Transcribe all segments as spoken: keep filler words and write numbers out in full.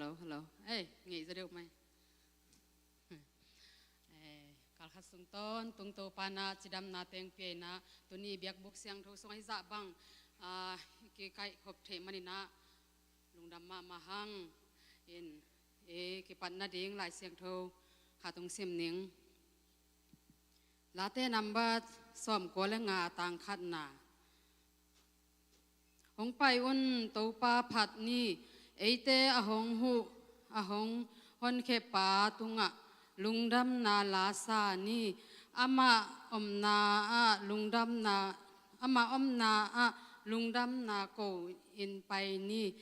Hello, hello. Ei, ngei zaw deuh mai. Eh, kalkhat sung tawntung Topa na cidamna teng pia in ah, tuni biakbuk siangtho sung ahi zah bang, ah, kikaih khop theih manin ah lungdam mahmah hang. In, eh, kipat nading Lai Siangtho khat hong sim ning. Late number sawmkua le nga, tang khatna. Hong pai un, Topa phat ni, eite a hong huh, a hong honkhiapa tungah lungdamna la sa ni. Amah omna ah lungdamna, amah omna ah lungdamna ko in pai ni.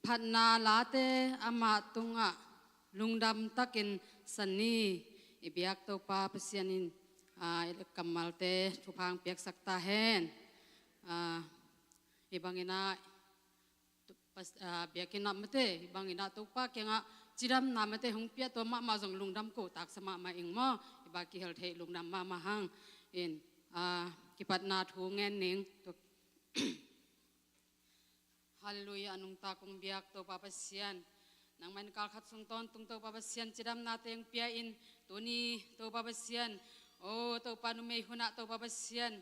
Phatna late amah tungah lungdam takin sa ni. I biak Topa Pasian in, ah, i kammalte thupha hong piaksak ta hen. Ah, hih bangin ah, tu-, pas-, ah, biakinn ah mate, hih bangin ah Topa kiangah cidamna mate hong pia, tua mahmah zong lungdam ko taksa mahmah ing maw. Hih bang kihel theih lungdam mahmah hang. In, ah, kipatna thu ngen ning. Tu- Halleluiah, a nungta kong biak Topa Pasian. Nangmah in kalkhat sung tawntung Topa Pasian cidamna teng pia in, tuni Topa Pasian, o Topa, numei hunah Topa Pasian,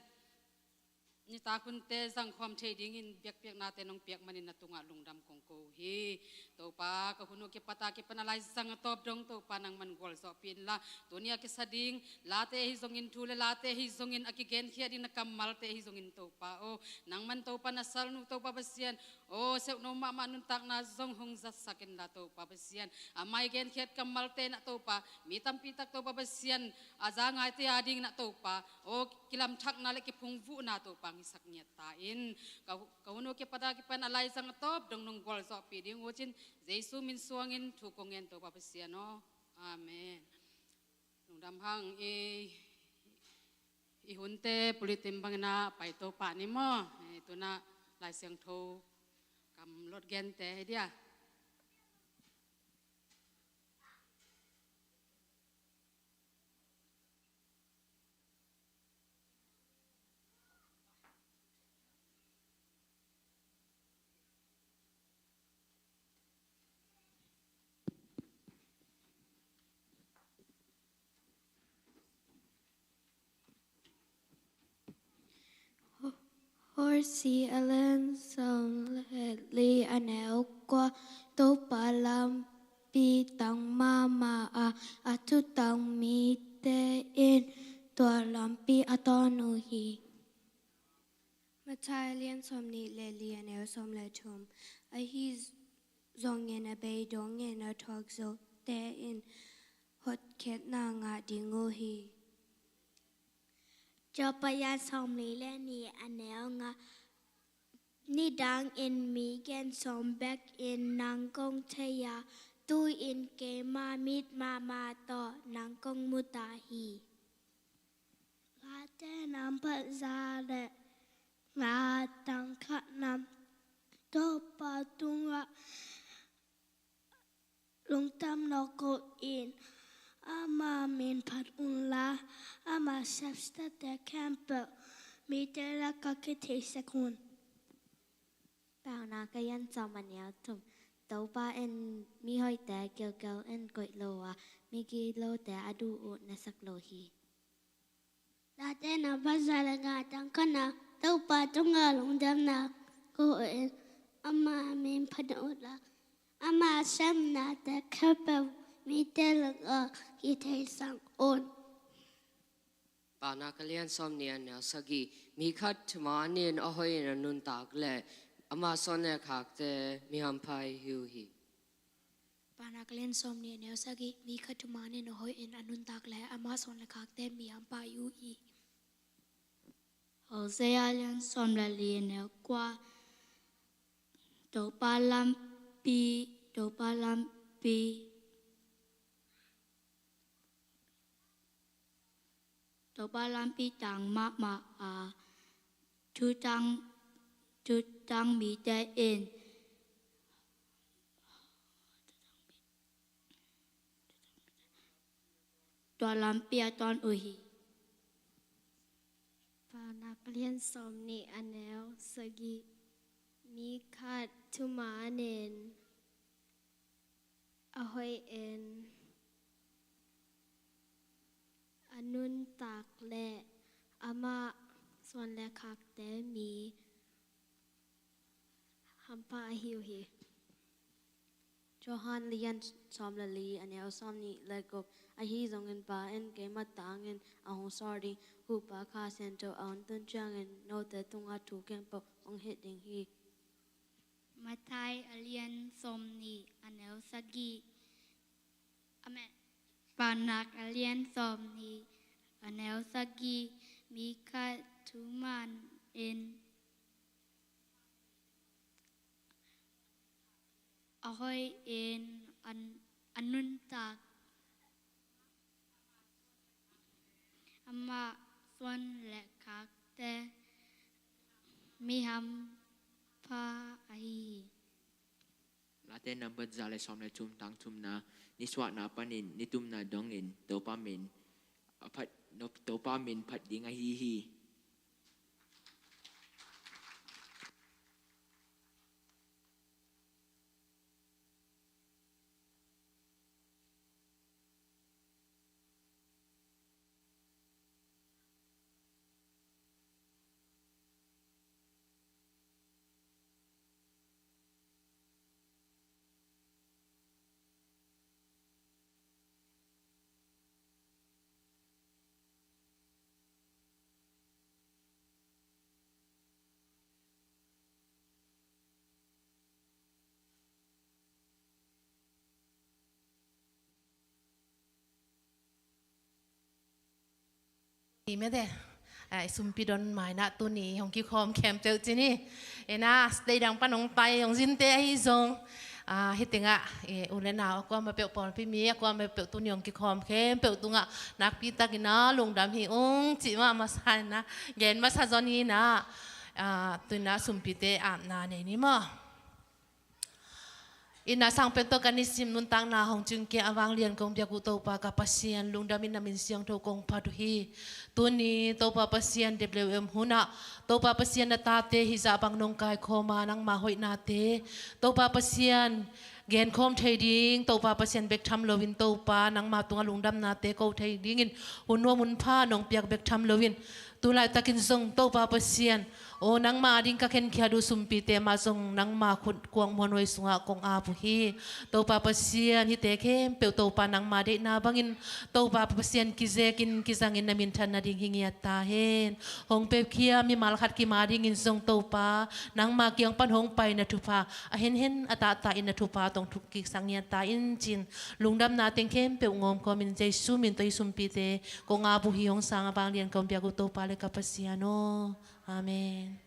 nitak hunte zangkhawm thei dingin biakpiaknate nong piak manin na tungah lungdam kong ko uh hi. Topa, ka hun uh kipata kipan a laizang a tawp dong Topa nangman gualzawhpih inla, tuni a kisa ding late ahi zongin, thu le late ahi zongin, a kigenkhiat ding na kammalte ahi zongin Topa aw, nangman Topa na salnu Topa Pasian, aw, seuhno mahmah nuntakna zong hong zatsak inla Topa Pasian, a mai genkhiat kammalte na Topa, mi tampi tak Topa Pasian, a za ngaite a ding na Topa, aw, kilamthakna le kiphungvuhna Topa hong hisak ngiat ta in. Ka, ka hun uh kipata kipan a laizang a tawp dong nong gualzawhpih ding uh cin, Jesu min suangin thu kong ngen Topa Pasian aw. Amen. Lungdam hang. I, i hunte pulitin bangin ah paito pah ni maw. Eh, tu-in ah Lai Siangtho kam lot gente hi dia. Hosea lian sawm le li, a neu kua. Topa lampi tang mahmah a, a thutang mite in tua lampi a tawn uh hi. Matthai lian sawmnih le li, a neu sawm le thum. Ahi zongin a bei dongin a thuak zote in hotkhiatna ngah ding uh hi. Job lian sawmli le nih, a neu nga. Nidangin mi gen sawm bekin nang kong thei a, tu-in keima mit mahmah tawh nang kong mu ta hi. Late number za le nga, tang khatna. Topa tungah lungdam nawk ko in, ama min phat unla, ama sepstate khempeuh mite lakah kitheisak un. Paunak lian sawm, a neu thum. Topa in mihoihte kiukiu in koih lo a, migilote a duh uh na sak lo hi. Late number za le nga, tang khatna. Topa tungah lungdamna ko in, ama min phat unla, ama sepnate khempeuh mite lakah kitheisak un. Paunak lian sawmnih, a neu sagih. Mi khat thumanin a hoihin a nuntak leh ama suan le khakte mi hampha ahi uh hi. Paunak lian sawmnih, a neu sagih. Mi khat thumanin a hoihin a nuntak leh ama suan le khakte mi hampha ahi uh hi. Hosea lian sawm le li, a neu kua. Topa lampi, Topa lampi, Topa lampi tang mahmah a, thutang, thutang mite in tua lampi a tawn uh hi. Paunak lian sawmnih, a neu sagih. Mi khat thumanin hoih in a nuntak le amah suan le khakte mi hampha ahi uh hi. Johan lian sawm le li, a neu sawm nih le guk. Ahi zongin Pa in keima tangin a hong sawl ding Huhpa Kha Siangtho a hong tun ciangin note tungah thu khempeuh hong hilh ding hi. Matthai a lian sawm nih, a neu sagih. Amen. Paunak a lian sawm nih, a neu sagih. Mi khat thuman in a hoih in a, a nuntak, amah suan le khakte mi hampha ahi hi. Late nambat za le sawm le thum, tang thumna. Nisuahna panin nitumna dongin Topa min a phat, no, Topa min phat ding ahi hi. I mete, ah, i sumpi don mai-in ah tuni hong kikhawm khempeuh ci ni. Ina, stage dang pan hong pai hong zinte ahi zong, ah, hih tengah, eh, u le nau a kuamah peuh, pawlpi mi a kuamah peuh tuni hong kikhawm khempeuh tungah nakpi takin ah lungdam hi ung cih mah masa-in ah gen masa zaw ni. Ina, ah, tu-in ah sumpite apna nei ni maw. Ina, sangpen tawh ka nisim nuntakna hong cingkhia a vanglian kong biak uh Topa ka Pasian, lungdamin na min siangtho kong phat uh hi. Tuni Topa Pasian, W M hunah Topa Pasian na tate hih zah bang nong kaikhawm a, nangma hoihnate Topa Pasian genkhawm thei ding, Topa Pasian bek tham loin Topa nangma tungah lungdamnate ko thei dingin hun nuam hun pha nong piak bek tham loin, tu laitakin zong Topa Pasian, aw, nangma ading ka khenkhiat uh sumpite mah zong nangma khut kuang muanhuai sungah kong ap uh hi. Topa Pasian, hihte khempeuh Topa nangma deihna bangin Topa Pasian kizekin kizangin na minthan nading hi ngiat ta hen. Hong peukhia mimal khat kim adingin zong Topa nangma kiang pan hong pai na thupha, a henhen a tahtah in na thupha tawh thuk kiksak ngiat ta in ci-in, lungdamna teng khempeuh ngawm kawmin Jesu min tawh hih sumpite kong ap uh hi. Hong sang a vanglian kong biak uh Topa le ka Pasian aw. Amen.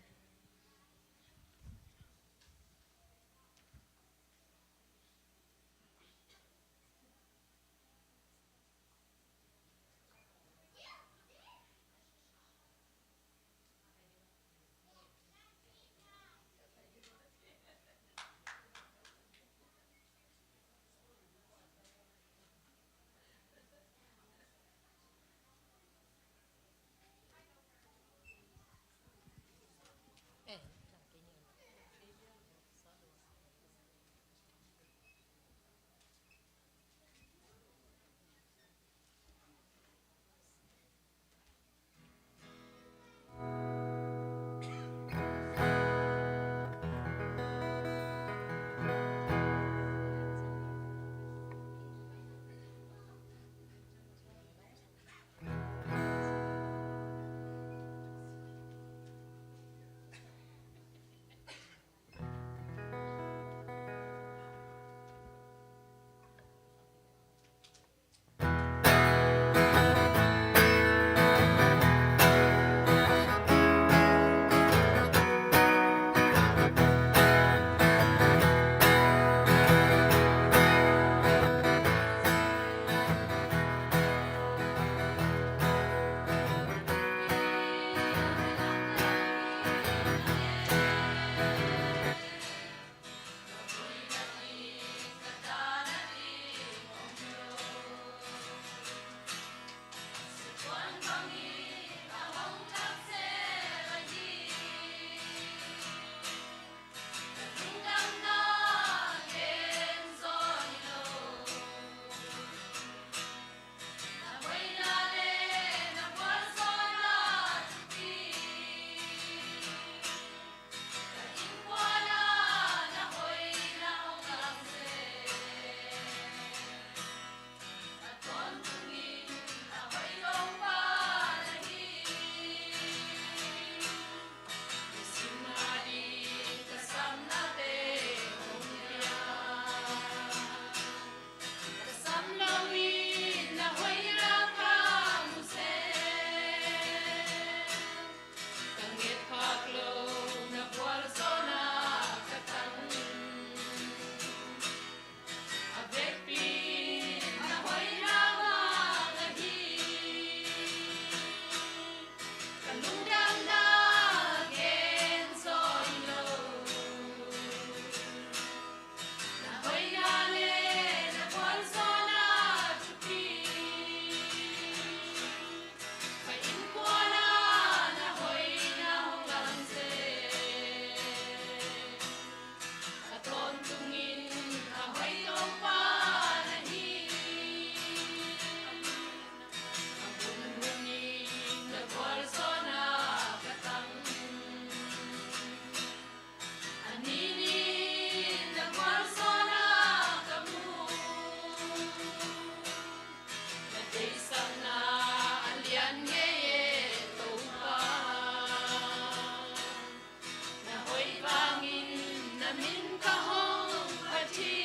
Ka hong phat hi,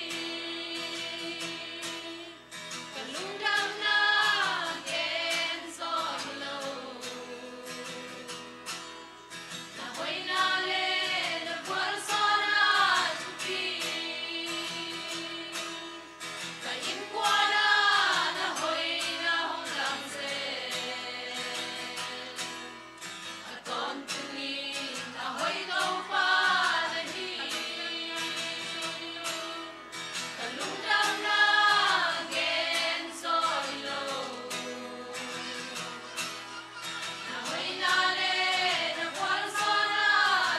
ka lungdamna gen zawh lo. Na hoihna le na gualzawhna thupi, ka innkuan ah na hoihna hong lang zel. A tawntungin a hoih Topa na hi. Ka lungdamna gen zawh lo. Na hoihna le na gualzawhna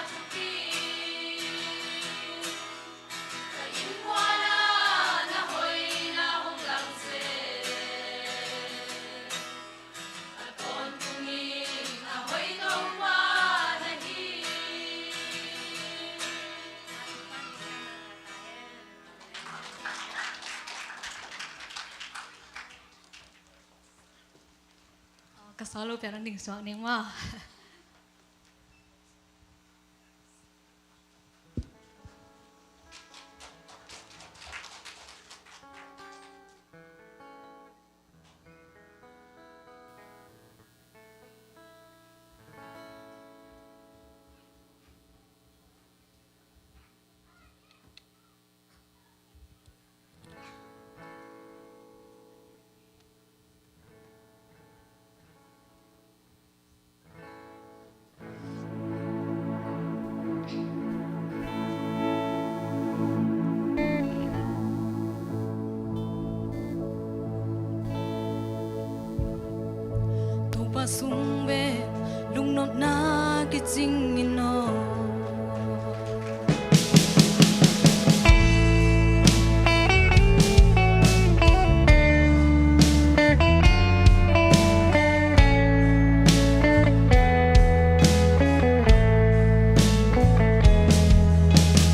thupi, ka innkuan ah na hoihna hong lang zel. A tawntungin a hoih Topa na hi. Ka solo pen hong ding suak ning maw. Topa sung bek lungnopna kicing in aw.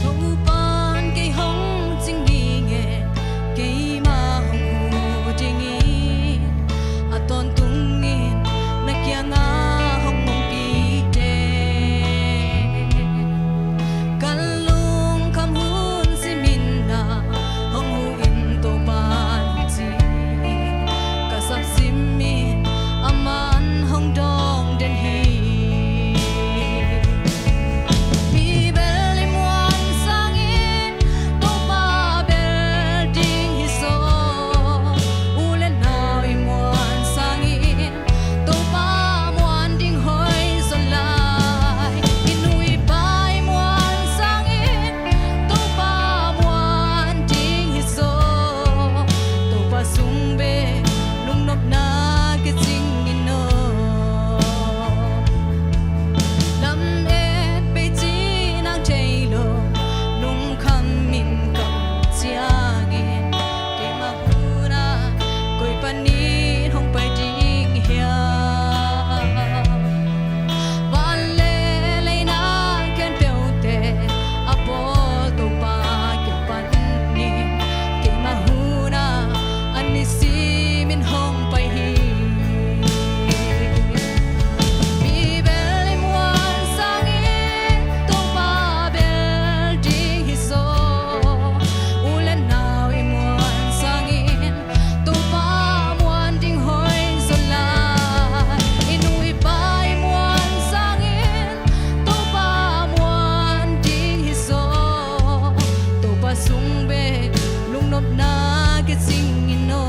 Topa'n kei hong cing ding e, keimah hong hu ding in, a tawntungin na kiangah hong ompih teh. Ka lungkham hun simin na hong hu in Topa, ci-in ka sak simin aman hong dawng den hi. Mi bel i muan sangin Topa bel ding hi zaw. U le nau i muan sangin Topa muan ding hoih zaw lai. I nu i pa i muan sangin Topa muan ding hi zaw. Topa sung bek lungnopna kicing in aw. Lamet pei cih nang thei lo, lungkham in ka um ciangin, keimah hunah koi panin hong pai ding hiam? Van le lei na khempeuhte a bawl Topa kiang panin, keimah hunah a nisimin hong pai hi. Mi bel i muan sangin Topa bel ding hi zaw. U le nau i muan sangin Topa muan ding hoih zaw lai. I nu i pa i muan sangin Topa muan ding hi zaw. Topa sung bek lungnopna kicing in aw.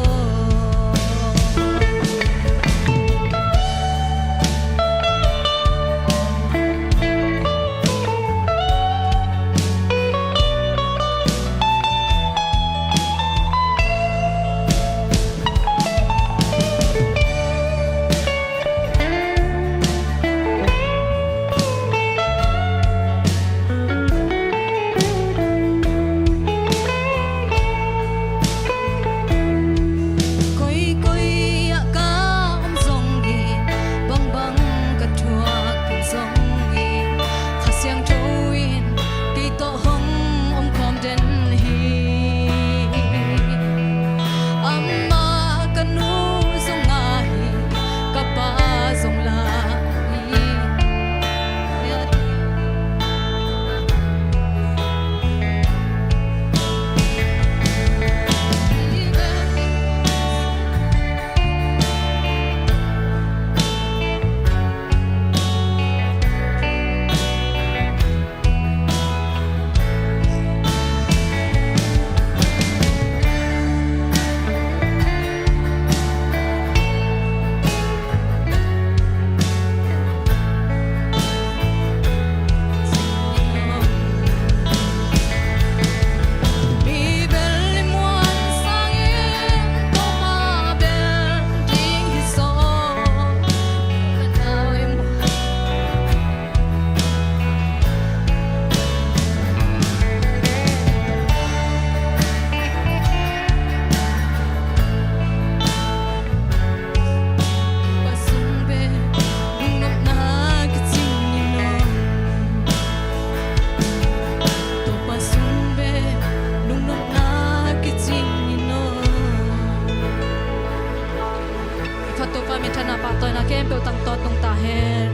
Peuh tang tawntung ta hen.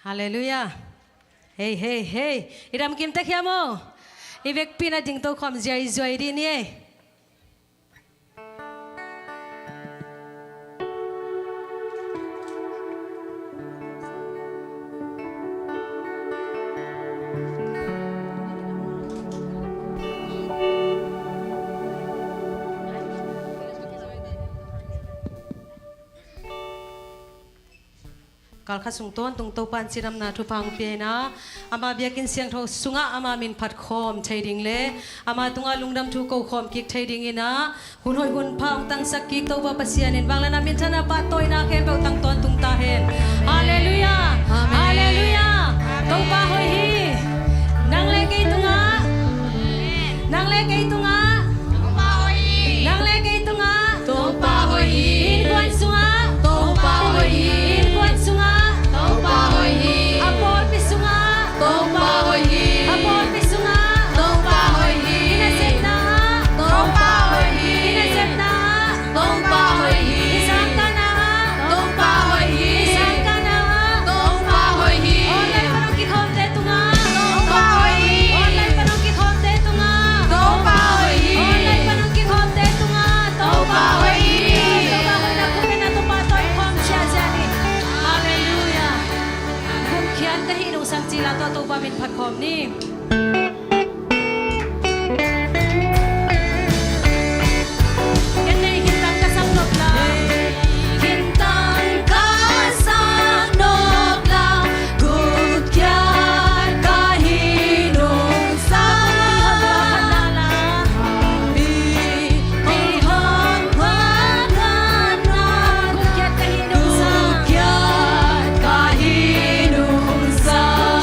Halleluiah. Hei, hei, hei. I dam kim tek hiam aw? I vekpi-in a dingto khawm ziaizuai dih ni ei. Kalkhat sung tawntung Topa in cidamna thupha hong pia in ah, ama biakinn siangtho sungah ama min phat khawm thei ding le ama tungah lungdam thu ko khawm kik thei dingin ah, hun hoih hun pha hong tangsak kik Topa Pasian in vangliatna, minthanna, pahtawina khempeuh tang tawntung ta hen. Halleluiah. Halleluiah. Topa hoih hi. Nang le kei tungah. Nang le kei tungah. Nang le kei tungah. Topa hoih hi. Innkuan sungah. Topa hoih hi. Innkuan sungah. Topa hoih hi. A pawlpi sungah. Topa hoih hi. A pawlpi sungah. Topa hoih hi. I nasepna ah. Topa hoih hi. I nasepna ah. Topa hoih hi. I sangkahna ah. Topa hoih hi. I sangkahna ah. Topa hoih hi. Online pan hong kikhawmte tungah. Topa hoih hi. Online pan hong kikhawmte tungah. Topa hoih hi. Online pan hong kikhawmte tungah. Topa hoih hi. Topa hoihna khum in ah Topa tawh i khawm siasia ni. Halleluiah. Gupkhiat ka hih nungsang cil ah tawh Topa min phat khawm ni. Kei nei khintang ka sak nop la. Khintang ka sak nop la. Gupkhiat ka hih nungsang. Gupkhiat ka hih nungsang. Gupkhiat ka hih nungsang.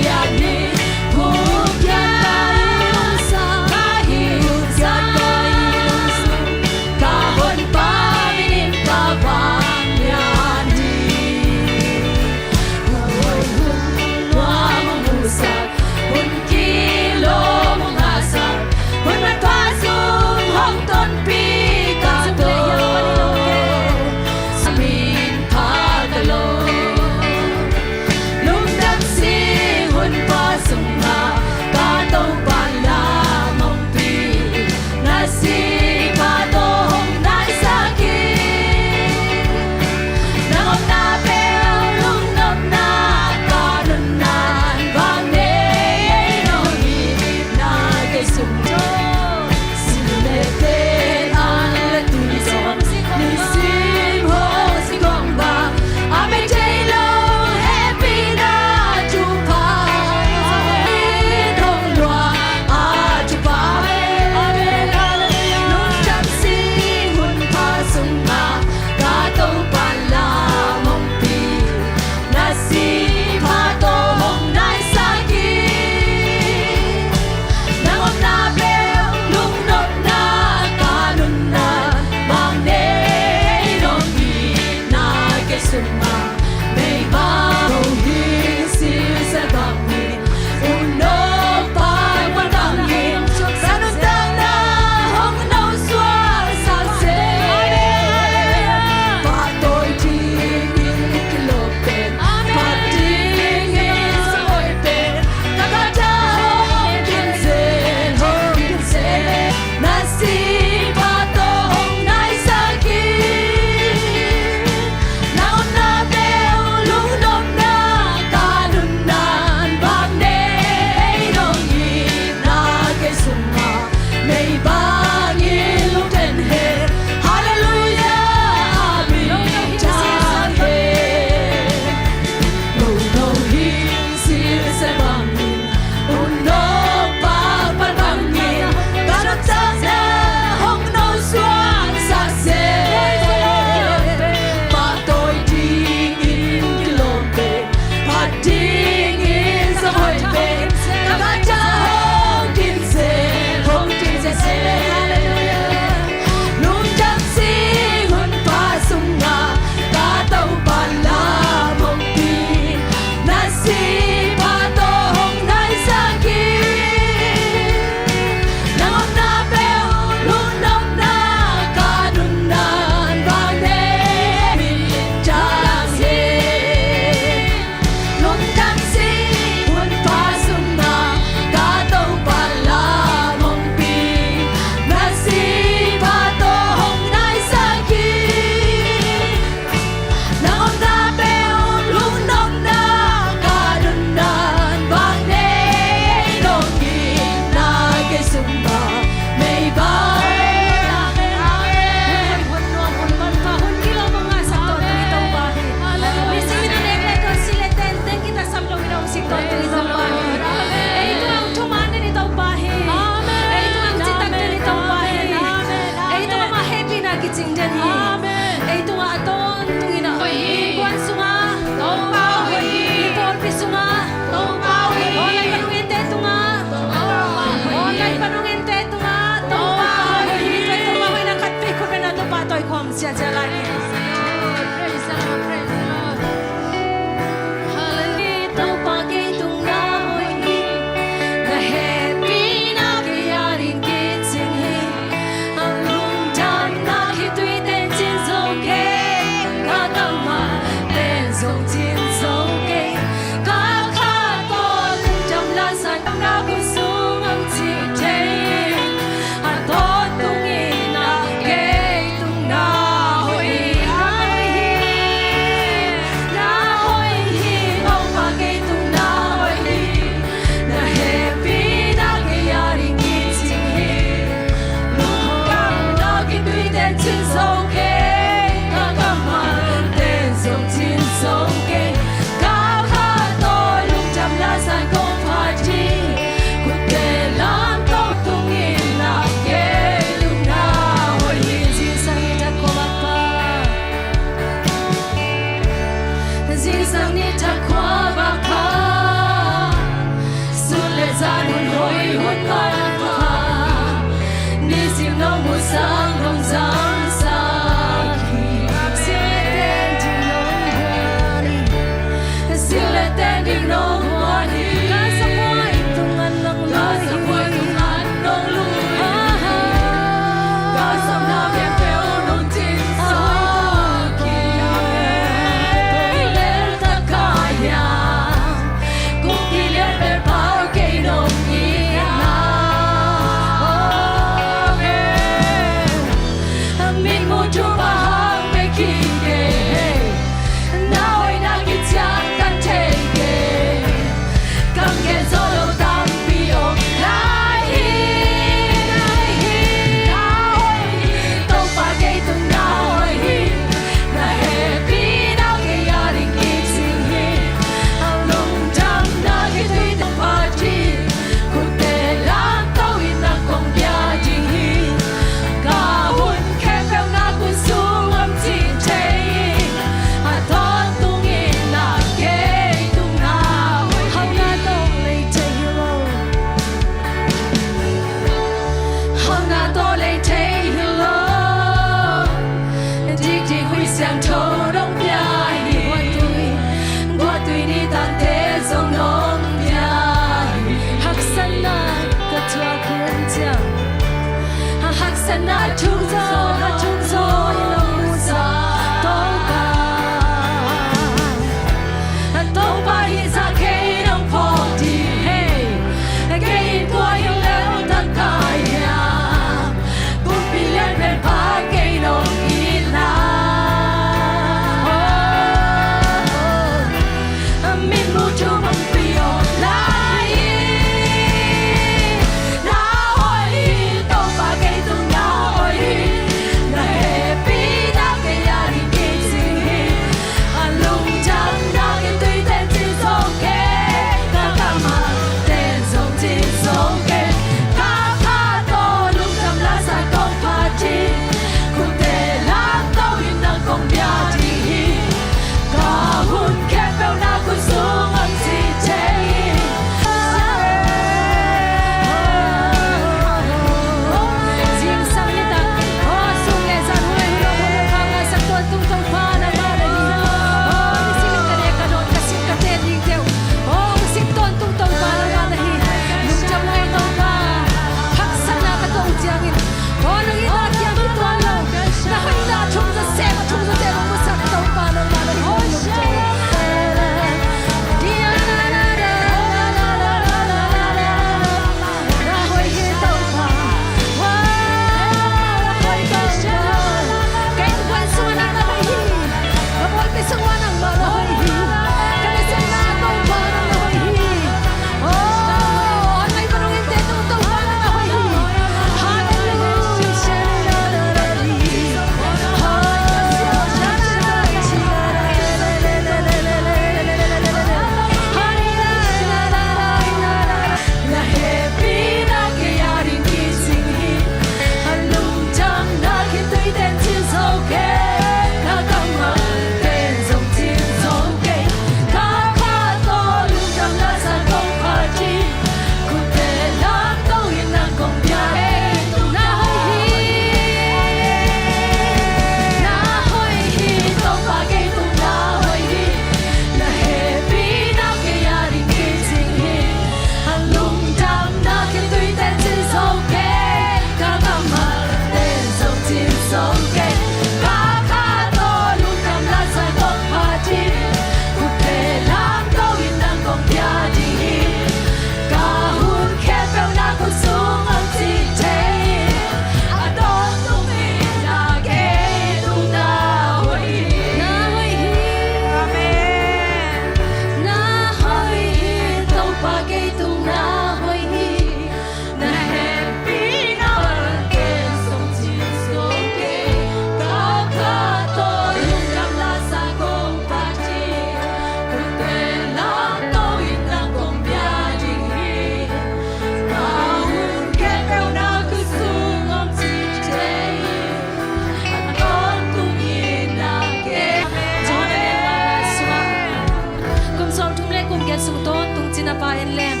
Kum sawmthum le kum giat sung tawntung cin a pa in leng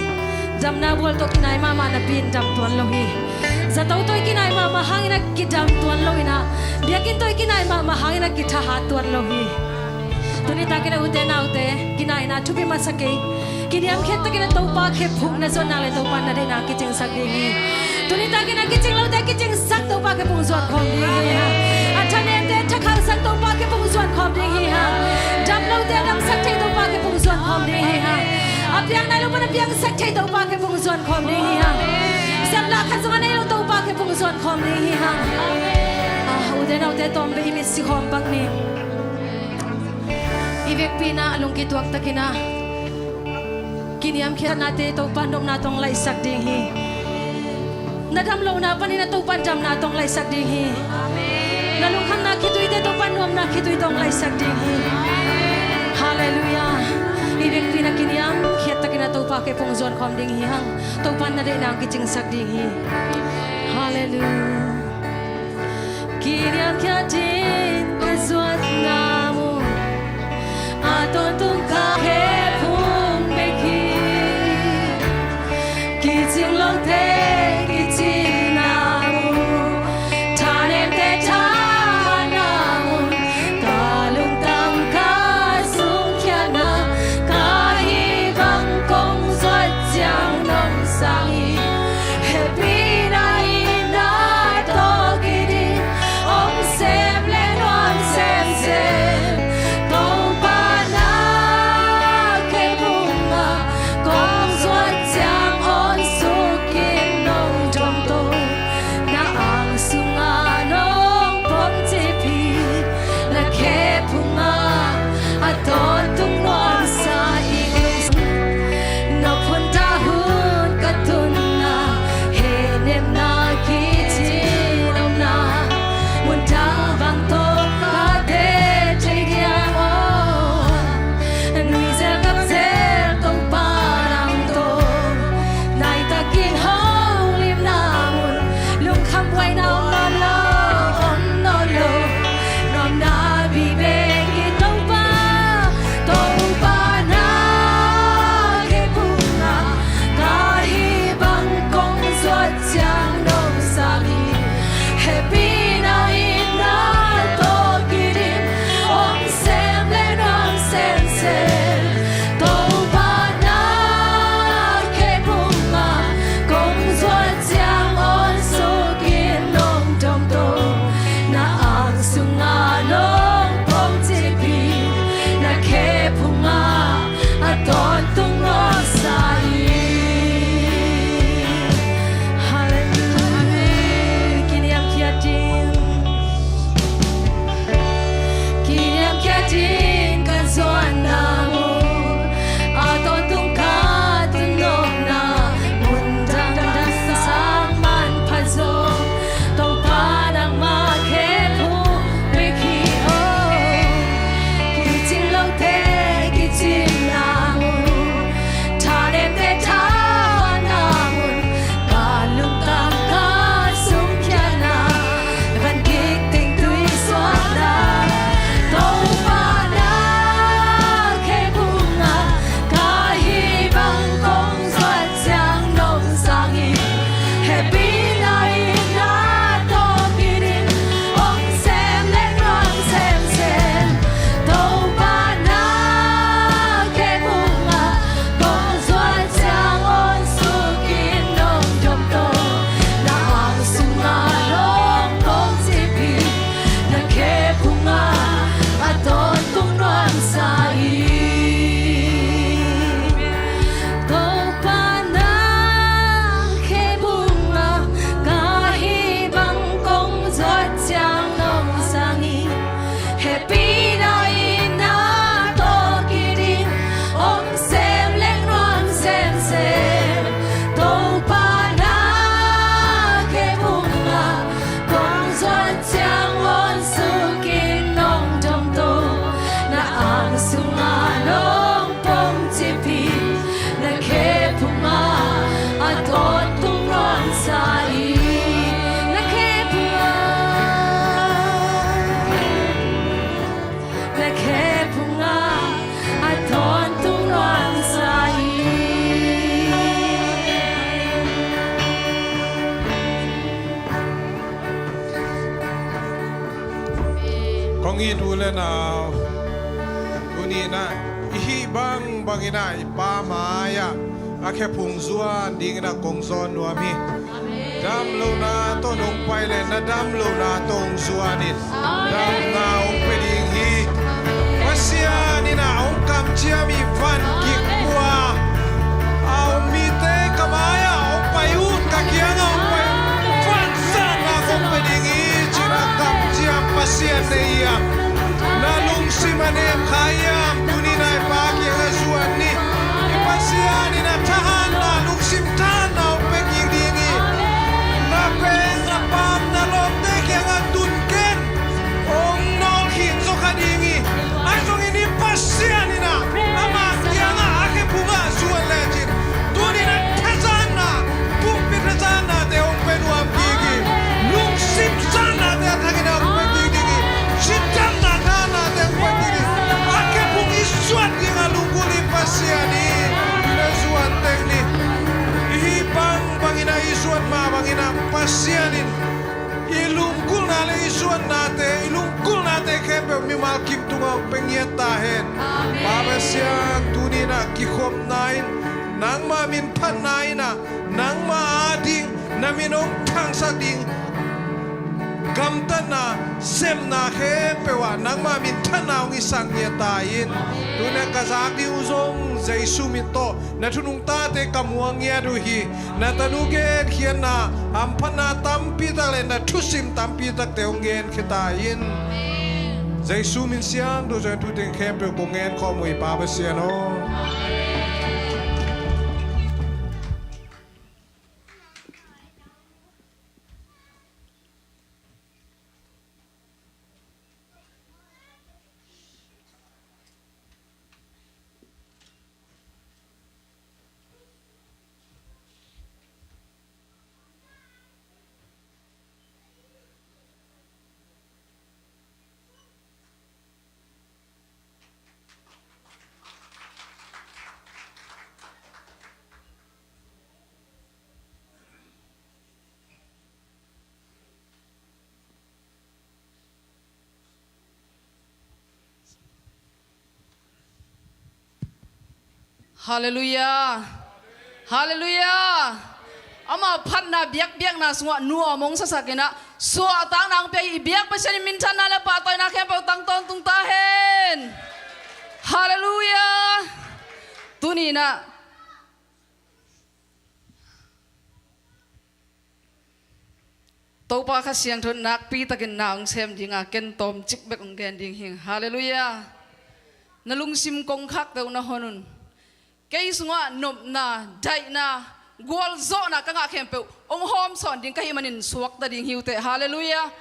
damna bual tawh kinai mahmah napi in dam tuan lo hi. Zato tawh i kinai mahmah hangin a kidam tuan lo in a, biakinn tawh i kinai mahmah hangin a kithahat tuan lo hi. Tuni takin a ute naute, kinaina thupi masa kei. Kiniamkhiat takin a Topa khe phukna zuatna le Topa na deihna kicingsak ding hi. Tuni takin a kicing lote kicingsak Topa khe phung zuan khawm ding hi hang. A thanemte thakhangsak Topa khe phung zuan khawm ding hi hang. Dam lote damsak thei Topa khe phung zuan khawm ding hi hang. A piang nai lo pan a piangsak thei Topa khe phung zuan khawm ding hi hang. Siamlah khat zong a nei lo Topa khe phung zuan khawm ding hi hang. Ah, ute naute tawm bei i mit si khawm bak ni. I vekpi in a lungkituak takin a kiniamkhiatnate Topa nopna tawh hong laihsak ding hi. Na dam lohna panin a Topa damna tawh hong laihsak ding hi. Na lungkhamna khituite Topa nuamna khitui tawh hong laihsak ding hi. Halleluiah. I vekpi in a kiniamkhiat takin a Topa khe phung zuan khawm ding hi hang. Topa na deihna kicingsak ding hi. Halleluiah. Kiniamkhiat in ka zuatna mun a tawntung ka khe phung bek hi. Kicing lote kicingna mun, thanemte thahatna mun, ka lungtang ka sungkhiatna, ka hih bang kong zuat ciang nong sang hi. Hehpihna in na tawh kidin, om sem le nuam semsem, Topa na Hong it u le nau, tuni-in ah i hih bangbangin ah i Pa mai-ah a khephung zuan dingin ah kong zawn nuam hi. Damlohna tawh nong pai leh na damlohna tawh hong zuan in, damna hong pia ding hi. Pasian in ah hong kamciam i van kik pua a om mite ka mai-ah hong pai un, ka kiangah hong pai un, vanzatna kong pia ding hi, ci-in ah kamciam Pasian nei hiam? Na lungsim a nem kha hiam? Tuni-in ah i Pa kiangah zuan ni. I Pasian in ah thahatna, lungsim thahatna hong pia kik ding hi. Na peng, na pam, na lawmte kiangah tun ken, hong nawlkhin zaw kha ding hi. Ahi zongin i Pasian in ah ama kiangah a khephung ah zuan lecin, tuni-in ah thazatna, pumpi thazatnate hong pia nuam kik hi. Lungsim zatnate a thak in ah hong pia kik ding hi. Cidamna thahatnate hong pia kik ding hi. A khephung i zuan ding a lunggulh i Pasian hi. Tuni-in ah zuan teng ni. I hih bangbangin ah, i zuan mah bangin ah Pasian in i lunggulhna le i zuannate, i lunggulhnate khempeuh mimal kim tungah hong pia ngiat ta hen. Amen. Pa Pasian, tuni-in ah kikhopna in, nangmah min phatna in ah, nangmah ading na min hong thangsak ding gamtatna, semna khempeuh ah nangmah minthanna hong hisak ngiat ta in. Amen. Tuni-in ah ka zak ding uh zong Jesu min tawh na thu nungtate ka muang ngiat uh hi. Na tanu genkhiatna, hamphatna tampi tak le na thusim tampi takte hong genkhia ta in. Amen. Jesu min siangtho zawh in thu teng khempeuh kong ngen khawm uh hi, Pa Pasian aw. Halleluiah. Halleluiah. Ama phatna biakpiakna sungah nuam hong sasak in ah suahtakna hong pia i biak Pasian in minthanna le pahtawina khempeuh tang tawntung ta hen. Halleluiah. Tuni-in ah Topa Kha Siangtho in nakpi takin na hong sem ding a, ken tawmcik bek hong gen ding hi. Halleluiah. Na lungsim kongkhakte uh na hon un. Kei sungah nopna, daihna, gualzawhna ka ngah khempeuh hong hawmsawn ding ka hih manin suakta ding hi uh teh. Halleluiah.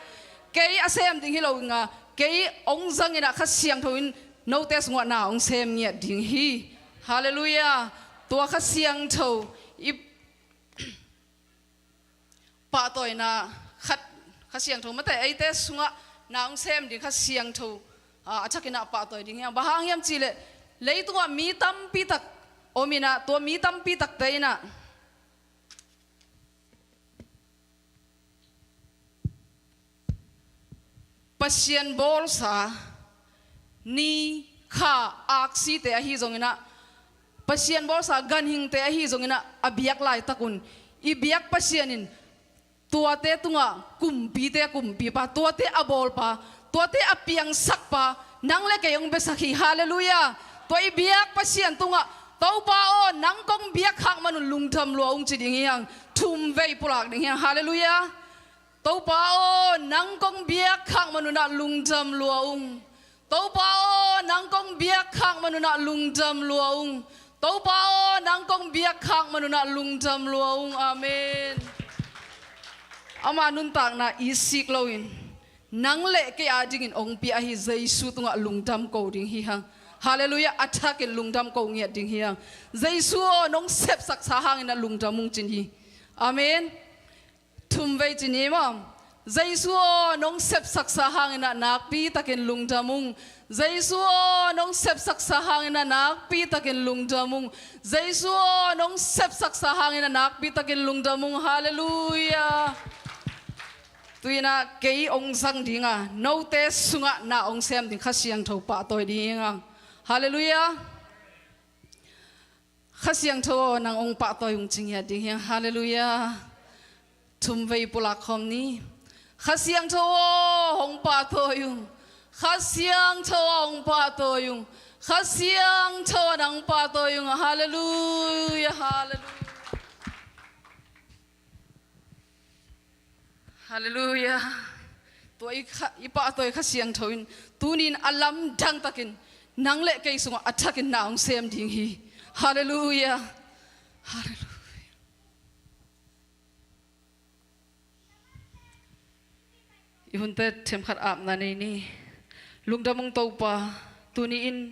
Kei a sem ding hi lo ing a, kei hong zang in ah Kha Siangtho in note sungah na hong sem ngiat ding hi. Halleluiah. Tua Kha Siangtho i pahtawina khat, Kha Siangtho mate eite sungah na hong sem ding Kha Siangtho, ah, a thakin ah pahtawi ding hi hang. Bang hang hiam cih leh leitungah mi tampi tak om in ah, tua mi tampi takte in ah Pasian bawlsa ni, kha, aksite ahi zongin ah, Pasian bawlsa ganhingte ahi zongin ah, a biak laitak un i biak Pasian in tuate tungah kumpite kumpipa, tuate a bawlpa, tuate a piangsakpa nang le kei hong biasak hi. Halleluiah. Tua i biak Pasian tungah, Topa aw, nang kong biak khak man un lungdam lua ung ci ding hi hang. Thum vei pulak ding hi hang. Halleluiah. Topa aw, nang kong biak khak man un ah lungdam lua ung. Topa aw, nang kong biak khak man un ah lungdam lua ung. Topa aw, nang kong biak khak man un ah lungdam lua ung. Amen. Ama nuntakna i sik loin nang le kei adingin hong pia ahi Jesu tungah lungdam ko ding hi hang. Halleluiah. A thakin lungdam ko ngiat ding hi hang. Jesu aw, nong sepsaksa hangin ah lungdam ung cin hi. Amen. Thum vei ci ni maw? Jesu aw, nong sepsaksa hangin ah nakpi takin lungdam ung. Jesu aw, nong sepsaksa hangin ah nakpi takin lungdam ung. Jesu aw, nong sepsaksa hangin ah nakpi takin lungdam ung. Halleluiah. Tu-in ah kei hong zang ding a, note sungah na hong sem ding Kha Siangtho pahtawi ding hi hang. Halleluiah. Kha Siangtho aw, nang hong pahtawi ung ci ngiat ding hi hang. Halleluiah. Thum vei pulak khawm ni. Kha Siangtho aw, hong pahtawi ung. Kha Siangtho aw, hong pahtawi ung. Kha Siangtho aw, nang pahtawi ung. Halleluiah, halleluiah. Halleluiah. Tua i kha, i pahtawi Kha Siangtho in tuni-in a lamdang takin nang le kei sungah a thakin na hong sem ding hi. Halleluiah. Halleluiah. I hunte themkhat apna nei ni. Lungdam ung Topa, tuni-in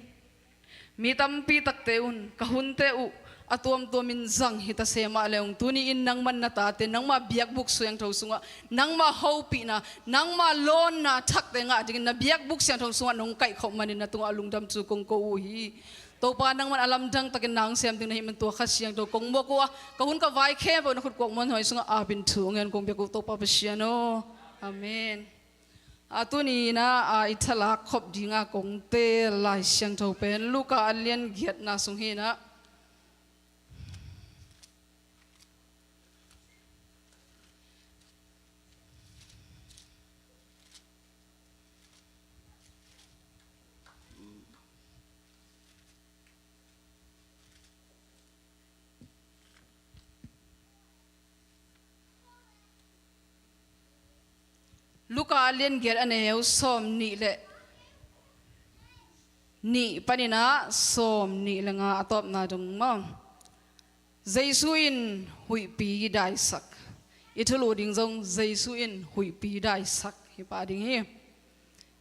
mi tampi takte un ka hunte uh a tuamtuamin zang hi ta se mah le ung, tuni-in nangman na tate, nangma biakbuk siangtho sungah, nangma hopihna, nangma lawnna thakte ngah dingin na biakbuk siangtho sungah nong kaihkhop manin na tungah a lungdam thu kong ko uh hi. Topa, nangman a lamdang takin na hong sem ding na hih man tua Kha Siangtho kong muak uh a, ka hun ka vai khempeuh na khut kuak muanhuai sungah apin thu hong ngen kong biak uh Topa Pasian aw. Amen. A tuni-in ah, a i thalak khop dinga kong teel Lai Siangtho pen Luka a lian giatna sung hi-in ah, Luka a lian giat a neu sawm nih le nih panin ah sawm nih le nga a tawpna dong maw. Jesu in huihpi daisak. I thulu ding zong Jesu in huihpi daisak hi pah ding hi.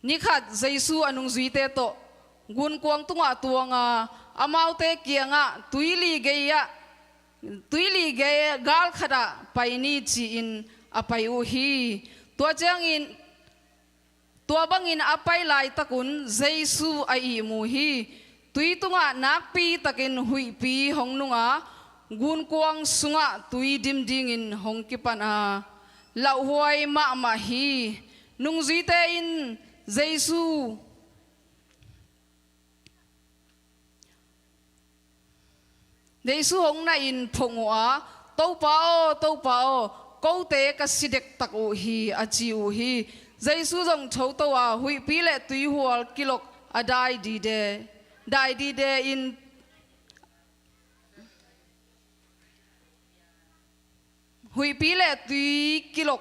Nikhat Jesu a nungzuite tawh gunkuang tungah tuanga amaute kiangah tuili gei-ah, tuili gei gal khatah pai ni ci-in a pai uh hi. Tua ciangin, tua bangin a pai laitakun Jesu a ihmu hi. Tui tungah nakpitakin huihpi hong nunga gunkuang sungah tui dim dingin hong kipan a, lauhuai mahmah hi. Nungzuite in Jesu, Jesu hong nahin phong uh a, "Topa aw, Topa aw, kote ka si dektak uh hi," a ci uh hi. Jesu zong thoto a, huihpi le tuihual kilok a dai dide, dai dide in, huihpi le tui kilok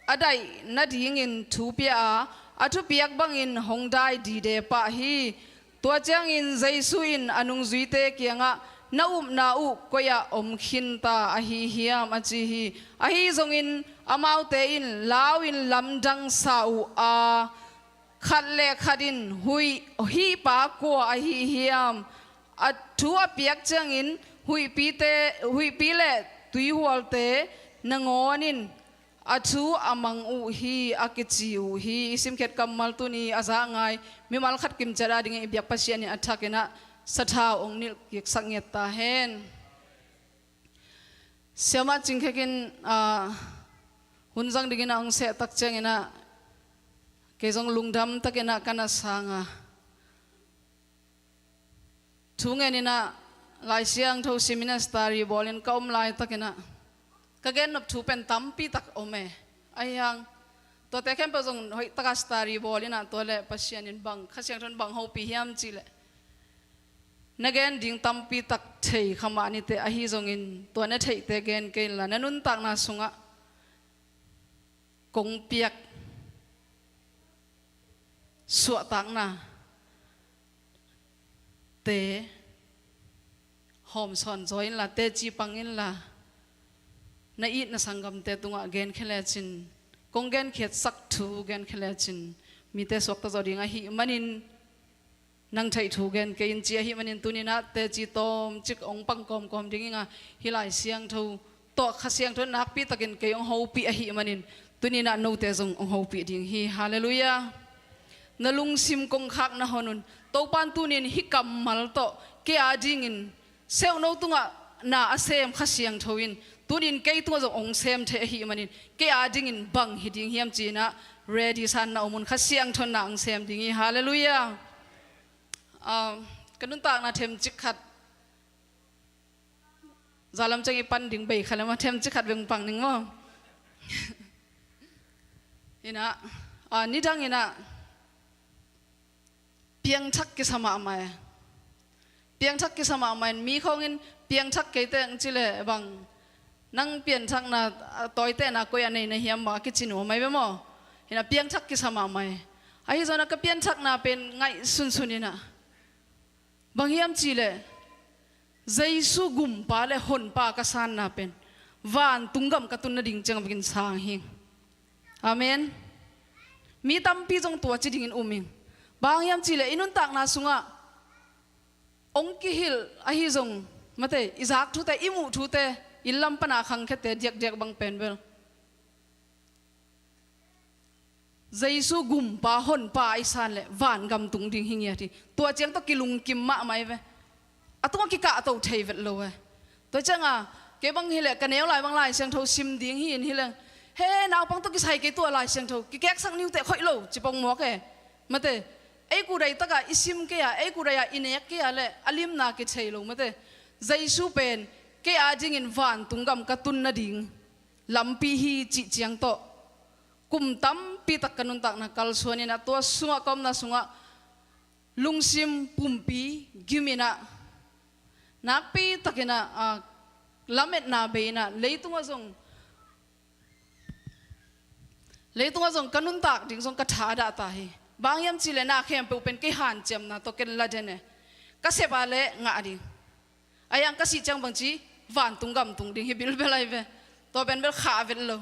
a daih nadingin thu pia a, a thupiak bangin hong dai dide pah hi. Tua ciangin Jesu in a nungzuite kiangah, "Na upna uh koi-ah om khinta ahi hiam?" a ci hi. Ahi zongin amaute in lau-in lamdang sa uh a, khat le khat in, "Huih, hih pa kua ahi hiam?" A thu a piak ciangin huihpite, huihpi le tuihualte nangawn in a thu a mang uh hi, a kici uh hi. I simkhiat kammal tuni a za ngai mimal khat kimciat adingin i biak Pasian in a thakin ah sathau hong nilh kiksak ngiat ta hen. Siamah Cing Khek in, ah, hun zang dingin ah hong seh tak ciangin ah kei zong lungdam takin ah ka na sang a, thu ngenin ah Lai Siangtho seminary bawlin ka om laitakin ah ka gennop thu pen tampi tak om e. Ahi hang, tuate khempeuh zong hoih taka study bawlin ah, tua le Pasian in bang, Kha Siangtho in bang hopih hiam cih leh, na gen ding tampi tak thei kha mah nite, ahi zongin tua na theihte gen kei inla, na nuntakna sungah kong piak suahtakna te hawmsawn zaw inla, teci pang inla, na itna sanggamte tungah genkhia lecin, kong genkhiatsak thu genkhia lecin, mite suakta zaw ding ahih manin, nang theih thu gen kei in ci ahih manin, tuninah teci tawmcik hong pang kawmkawm ding inga, hih Lai Siangtho tawh Kha Siangtho in nakpitakin kei hong hopih ahih manin, tuninah note zong hong hopih ding hi. Halleluiah. Na lungsim kongkhak na hon un. Topan tunin hih kammal tawh kei a dingin seuhno tungah na a sem Kha Siangtho in Tunin kei tungah zong hong sem thei ahih manin, kei a dingin bang hi ding hiam ci-in ah ready sa-in na om un, Kha Siangtho in na hong sem ding hi. Halleluiah. Ah, ka nuntakna themcik khat, zalam ciang i pan ding bei kha leh maw, themcik khat beng pang ning maw. Hi-in ah, ah, nidangin ah piangthak kisa mahmah e. Piangthak kisa mahmah in, mi khawngin piangthak kei teh hong ci leh bang, nang pianthakna, ah, tawitehna koi-ah nei na hiam, bang a kici nuam ahi ve maw. Hi-in ah piangthak kisa mahmah e. Ahi zongin ah ka pianthakna pen ngaihsunsun in ah, bang hiam cih leh Jesu Gumpa le Honpa ka sanna pen vantung gam ka tun nading ciang bekin sang hi. Amen. Mi tampi zong tua ci dingin um ing. Bang hang hiam cih leh i nuntakna sungah hong kihilh ahi zong, mate, i zak thute, i muh thute, i lam pana khangkhete diakdiak bang pen bel Jesu Gumpa Honpa i san leh vangam tung ding hi ngiat hi. Tua ciang tawh kilungkim mahmah hi ve. A tungah kikahto thei vet lo e. Tua ciangah kei bang hileh ka neu lai bang Lai Siangtho sim ding hi-in hileh, he, naupang tawh kisai kei, tua Lai Siangtho kikeksak ni uh teh khoih lo ci pong mawk e. Mate, ei kudai takah i sim kei a, ei kudai ah i nek kei a leh a limna kithei lo, mate. Jesu pen kei a dingin vantung gam ka tun nading lampi hi cih ciang tawh kum tampi tak ka nuntakna kalsuan in ah, tua sungah ka omna sungah lungsim pumpi gim in ah, nakpi takin ah, ah, lametna bei in ah, leitungah zong, leitungah zong ka nuntak ding zong ka thadah ta hi. Bang hiam cih leh na khempeuh pen kei hanciamna tawh ken la den e. Ka sep a leh ngah ding. Ahi hang ka sih ciang bangci, vantung gam tung ding hi bilbel ahi ve. Tua pen bel khah vet lo.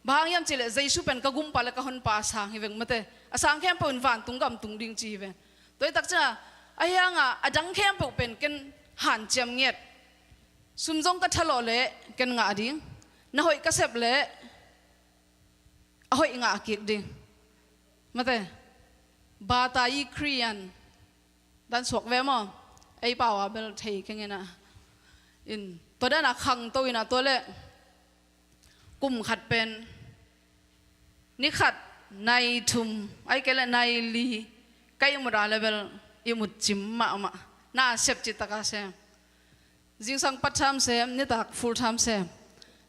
Bang hang hiam cih leh Jesu pen ka Gumpa le ka Honpa a sang hi veng, mate. A sang khempeuh in vantung gam tung ding ci hi ve. Tua hi tak ciangah, ahi hangah a dang khempeuh pen ken hanciam ngiat. Sum zong ka thalawh leh ken ngah ding. Na hoih ka sep leh a hoih ngah kik ding. Mate, bata i Khristian dan suak ve maw? Ei pau a bel thei keng in ah. In, tua dan a khangto in ah, tua leh kum khat pen, ni khat, nai thum, ahih kei leh nai li, ka ihmut a leh bel ihmut cim mahmah. Na sep cih taka sem. Zingsang part time sem, nitak full time sem.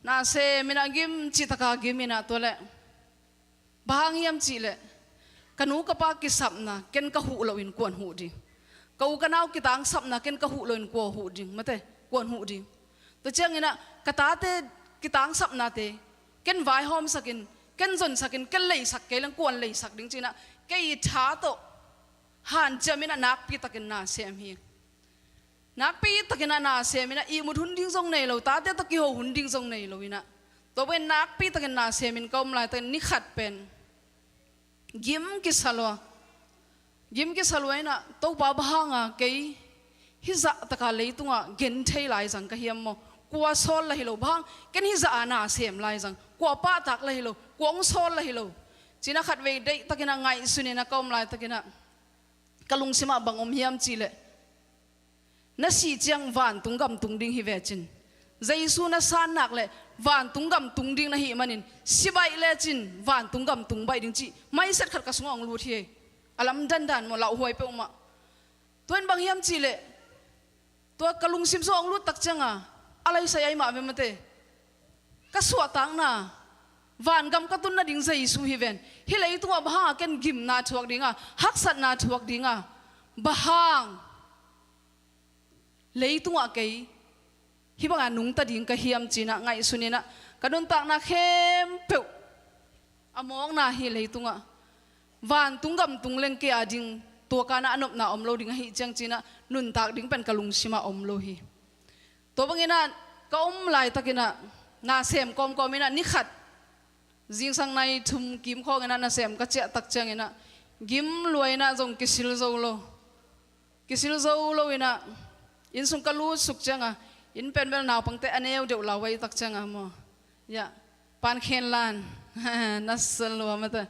Na sem in ah gim cih taka gim in ah, tua leh bang hang hiam cih leh ka nu ka pa kisapna ken ka huh loin kua'n huh ding? Ka u ka nau kitangsapna ken ka huh loin kua huh ding, mate, kua'n huh ding? Tua ciangin ah ka tate kitangsapnate ken vaihawmsakin, ken zonsakin, ken leisak kei leng kua'n leisak ding ci-in ah, kei tha tawh hanciam in ah nakpi takin na sem hi. Nakpi takin ah na sem in ah, ihmut hun ding zong nei lo, tate tawh kiho hun ding zong nei lo in ah, tua pen nakpi takin na semin ka om laitakin ni khat pen gim kisa lua. Gim kisa lua in ah, Topa, bang hanga kei hih zah taka leitungah gen thei lai zang ka hiam maw? Kua sawl la hi lo, bang hang ken hih zah a na sem lai zang, kua pahtak la hi lo, kua hong sawl la hi lo, ci-in ah khatvei deih takin ah ngaihsun in ah ka om laitakin ah ka lungsimah bang om hiam cih leh, na sih ciang vantung gam tung ding hi ve cin, Jesu na san nak leh vantung gam tung ding na hih manin, si baih lecin vantung gam tung baih ding cih mindset khat ka sungah hong lut hi. A lamdang dan maw, lauhuai peuhmah. Tua in bang hiam cih leh, tua ka lungsim sungah hong lut tak ciangah a laisai ai mah ve, mate. Ka suahtakna, vangam ka tun nading Jesu hi ven. Hih leitungah bang hanga ken gimna thuak dinga, haksatna thuak dinga, bang hang leitungah kei hih banga nungta ding ka hiam ci-in ah ngaihsun in ah, ka nuntakna khempeuh a mawkna hi leitungah. Vantung gam tung leng kei a ding tua kan ah a nopna om lo ding ahih ciang ci-in ah nuntak ding pen ka lungsimah om lo hi. Tua bangin ah ka om laitakin ah na sem kawmkawm in ah ni khat zingsang nai thum kim khawngin ah na sem ka ciah tak ciangin ah gim lua in ah zong kisil zo lo. Kisil zo lo in ah inn sung ka lut suk ciangah, inn pen bel naupangte a neu deuh lauhuai tak ciangah maw, ya, pan khen lan na sa lua, mate,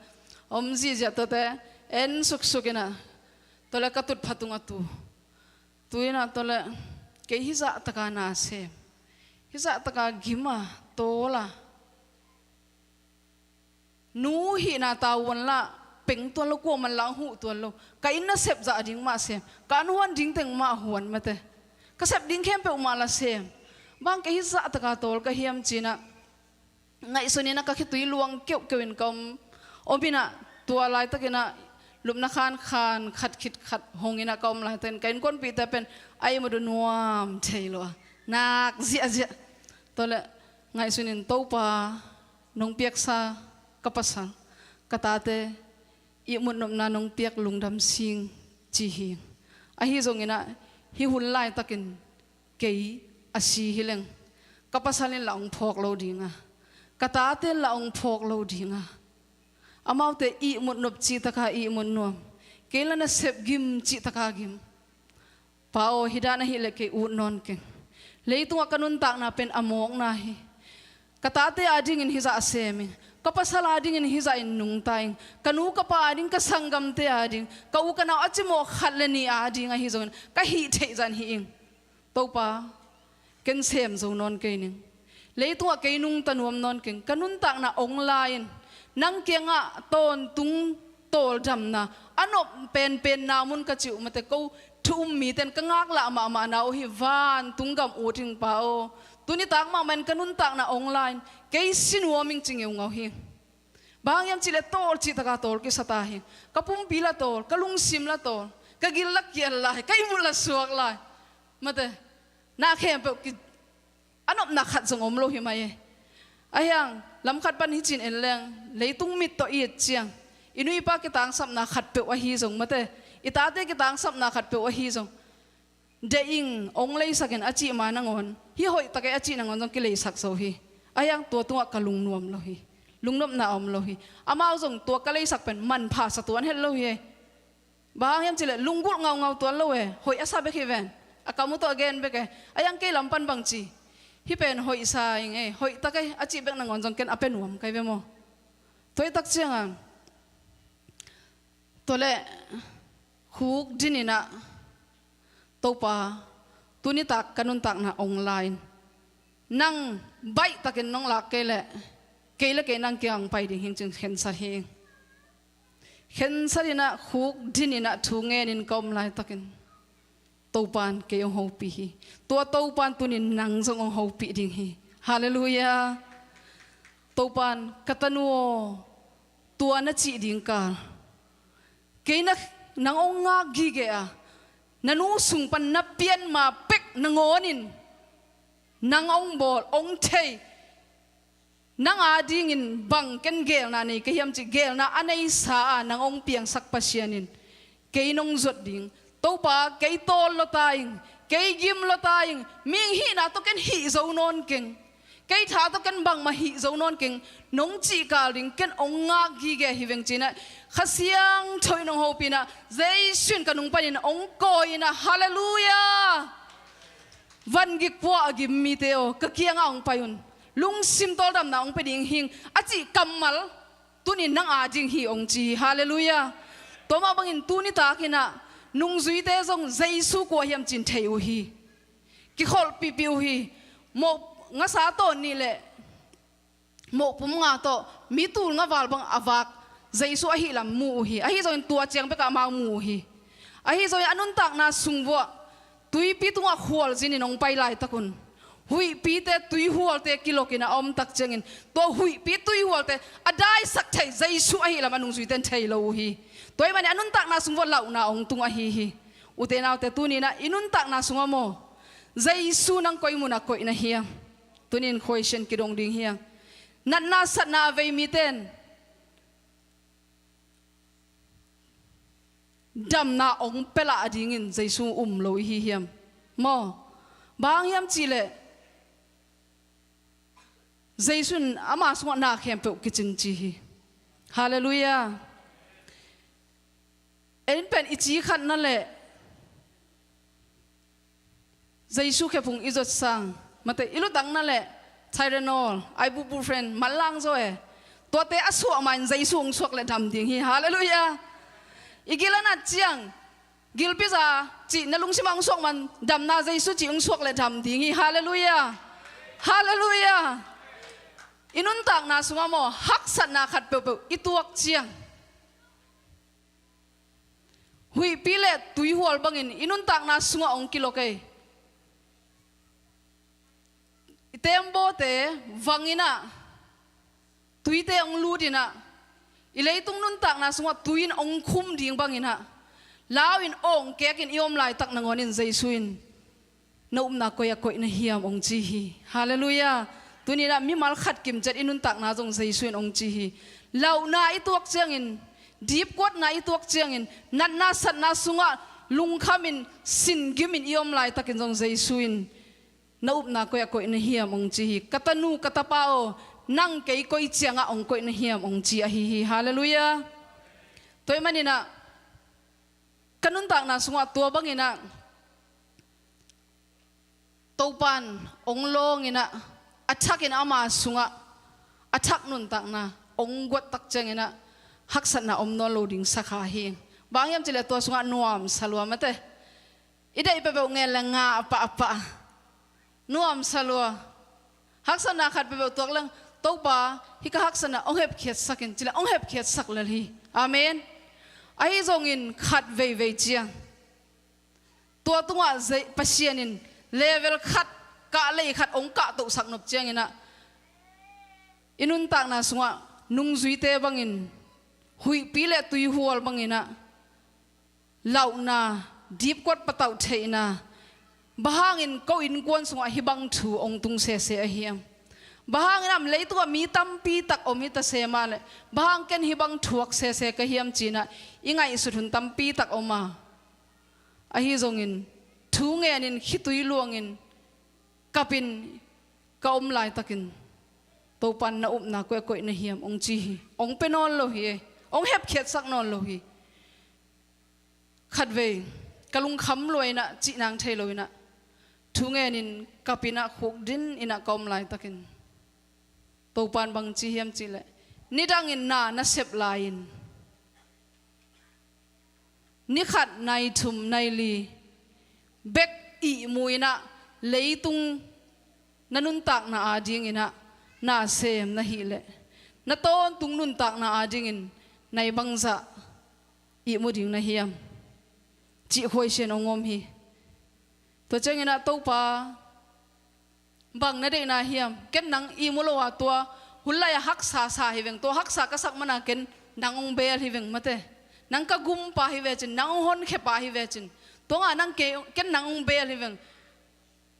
om ziahziah tuate en suksuk in ah, tua leh ka tutphah tungah tu, tu in ah tua leh kei hih zah taka na sem, Hizah taka gim a, tawl a, nu hihna tavuan lah peng tuan lo, kuaman lah hong huh tuan lo. Ka inn nasep zah ding mah sem, ka an huan ding teng mah huan mate. Ka sep ding khempeuh mah lah sem. Bang kei hizah taka tawl ka hiam ci-in ah ngaihsun in ah ka khitui luang keuhkeuh in ka om, om in ah tua laitakin ah lupna khan khan khat khit khat hong in ah ka om laitakin ka innkuanpihte pen a ihmut uh nuam thei lo a, nak ziahziah. Tua leh ngaihsun in, Topa, nong piaksa ka pasal, ka tate ihmut nopna nong piak lungdam sing ci hi. Ahi zongin ah hih hun laitakin kei a si hi leng ka pasal in lah hong phawk lo ding a, ka tate in lah hong phawk lo ding a, amaute ihmut nop cih taka ihmut nuam, kei lah nasep gim cih taka gim. Pa aw, hih dan ahih leh kei ut nawn keng. Leitungah ka nuntakna pen a mawkna hi. Ka tate adingin hizah a sem ing, ka pasal adingin hizah in nungta ing, ka nu ka pa ading, ka sanggamte ading, ka u ka nau a cimawh khat le nih ading ahi zongin ka hih theih zah in hih ing. Topa, ken sem zo nawn kei ning. Leitungah kei nungta nuam nawn keng. Ka nuntakna hong la in, nang kiangah tawntung tawldamna a nop penpenna mun ka cih uh mate, ko thu um mite in ka ngaklah mahmahna uh hi. Vantung gam ut ing, Pa aw. Tuni tak mahmah in ka nuntakna hong la in, kei si nuam ing ci ngeungau hi. Bang hang hiam cih leh tawl cih taka tawl kisa ta hi. Ka pumpi lah tawl, ka lungsim lah tawl, ka gil lah kial lai, ka ihmut lah suak lai. Mate, na khempeuh ki, a nopna khat zong om lo hi mai e. Ahi hang lam khat pan hih ci-in en leng, leitung mit tawh i et ciang, i nu i pa kitangsapna khatpeuh ahi zong mate, i tate kitangsapna khatpeuh ahi zong, deih ing, hong leisak in a cih ma nangawn, hih hoih tak e a cih nangawn zong kileisak zo hi. Ahi hang tua tungah ka lungnuam lo hi. Lungnopna a om lo hi. Amau zong tua ka leisak pen manpha sa tuan het lo hi. Bang hang hiam cih leh lunggulh ngaungau tuan lo e. Hoih a sa bek hi ven. A kam uh tawh a gen bek e. Ahi hang kei lam pan bang ci, hih pen hoih sa ing e, hoih tak e a cih bek nangawn zong ken a pia nuam ka hi ve maw. Tua hi tak ciangin, tua leh khukdin in ah, Topa, tuni tak ka nuntakna hong la in, nang baih takin nong lak kei leh, kei le kei nang kiang hong pai ding hi ing ci-in khensat hi ing. Khensat in ah, khukdin in ah thu ngen in ka om laitakin, Topa'n kei hong hopih hi. Tua Topa'n tuni-in nang zong hong hopih ding hi. Halleluiah. Topa'n, ka tanu aw, tua na cih ding kal, kei na, nang hong ngak gige a, na nu sung pan na pian ma pek nangawn in nang hong bawl, hong thei. Nang adingin bang ken geelna nei ka hiam cih geelna a neisa a nang hong piangsak Pasian in kei nong zuat ding. Topa, kei tawl lua ta ing, kei gim lua ta ing, mihing hihna tawh ken hih zo nawn keng, kei tha tawh ken bangmah hih zo nawn keng, nong cih kal ding ken hong ngak gige hi veng ci-in ah, Kha Siangtho in hong hopih in ah, Jesu in ka nung panin hong kawi in ah, halleluiah. Van gik pua a gim mite aw, ka kiangah hong pai un. Lungsim tawldamna hong pia ding hi ing a cih kammal, tuni-in nang ading hi hong ci hi. Halleluiah. Tua mah bangin tuni tak in ah nungzuite zong Jesu kua hiam ci-in thei uh hi. Kikholhpihpih uh hi. Mawh ngasa tawh nih leh mawhpum nga tawh mi tul nga val bang a vak Jesu ahih lam mu uh hi. Ahi zongin tua ciang bekah amau mu uh hi. Ahi zongin a nuntakna sung vuah tuipi tungah khualzin in hong pai laitak un, huihpite tuihualte kilok in a om tak ciangin, tua huihpi tuihualte a daisak thei Jesu ahih lam a nungzuite in thei lo uh hi. Tua ahih manin a nuntakna sung vuah lauhna hong tung ahi hi. Ute naute, tuni-in ah i nuntakna sungah maw, Jesu nang koi munah koih na hiam? Tuni-in question kidong ding hi hang. Natna satna a vei mite in damna hong pia lah dingin Jesu um lo i hi hiam? Maw, bang hang hiam cih leh Jesu in ama sungah na khempeuh kicing ci hi. Halleluiah. Ei in pen i ci khatna leh Jesu khephung i zuat sang, mate, i lutang na leh Tylenol, ibuprofen, manlang zaw e. Tuate a suah ma-in Jesu hong suak leh dam ding hi. Halleluiah. I gil a nat ciang, gilpi za cih na lungsimah hong suak ma-in damna Jesu cih hong suak leh dam ding hi. Halleluiah. Halleluiah. I nuntakna sungah maw, haksatna khat peuhpeuh i tuak ciang, huihpi le tuihual bangin i nuntakna sungah hong kilawk ei. I teembawte vanginah, tuite hong lutinah, i leitung nuntakna sungah tui in hong khum ding banginah, lau in awngkekin i om laitak nangawnin Jesu in, "Na upna koi ah koih na hiam?" hong ci hi. Halleluiah. Tuninah mimal khat kimciat i nuntakna zong Jesu in hong ci hi. Lauhna i tuak ciangin, dipkuatna i tuak ciangin, natna satna sungah lungkhamin, singimin i om laitakin zong Jesu in, "Na upna koi ah koih na hiam?" hong ci hi. "Ka tanu, ka tapa aw, nang kei koi ciangah hong koih na hiam?" hong ci ahi hi. Halleluiah. Tua ahih maninah ka nuntakna sungah tua banginah Topan hong lawnginah, a thakin ama sungah a thak nuntakna hong guat tak cianginah haksatna om nawn lo ding sa kha hi. Bang hiam cihleh tua sungah nuamsa lua mate. I deih peuhpeuh ngen le ngah pahpah. Nuamsa lua. Haksatna khat peuhpeuh tuak leng, "Topa, hih ka haksatna hong hepkhiatsak in," cileh hong hepkhiatsak lel hi. Amen. Ahi zongin khat veivei ciang, tua tungah zei-, Pasian in level khat, kahlei khat hong kahtohsak nop cianginah, i nuntakna sungah nungzuite bangin, huihpi le tuihual banginah, lauhna, dipkuat patauh theihna, "Bang hangin ko innkuan sungah hih bang thu hong tung sese ahi hiam? Bang hangin am leitungah mi tampi tak om hi ta se mah leh, bang hang ken hih bang thuak sese ka hiam?" cinah i ngaihsut hun tampi tak om a. Ahi zongin thu ngenin, khitui luangin, kapin ka om laitakin, "Topan na upna koi ah koih na hiam?" hong ci hi. Hong pia nawn lo hi e. Hong hepkhiatsak nawn lo hi. Khatvei ka lungkham lua inah, cih nang thei lo inah, thu ngenin kapinah khukdin inah ka om laitakin, Topan bang ci hiam cihleh, "Nidangin na na sep lai-in, ni khat, nai thum, nai li bek ihmu inah, leitung na nuntakna adinginah na sem na hihleh, na tawntung nuntakna adingin nai bangzah ihmu ding na hiam?" cih khuaisian hong om hi. Tua cianginah, "Topa, bang na deihna hiam? Ken nang ihmu lo a, tua hun lai-ah haksa sa hi veng. Tua haksa ka sak mana ken nang hong beel hi veng mate. Nang ka gumpa hi vecin, nang hong honkhia pa hi vecin. Tua ngah nang ke-, ken nang hong beel hi veng,"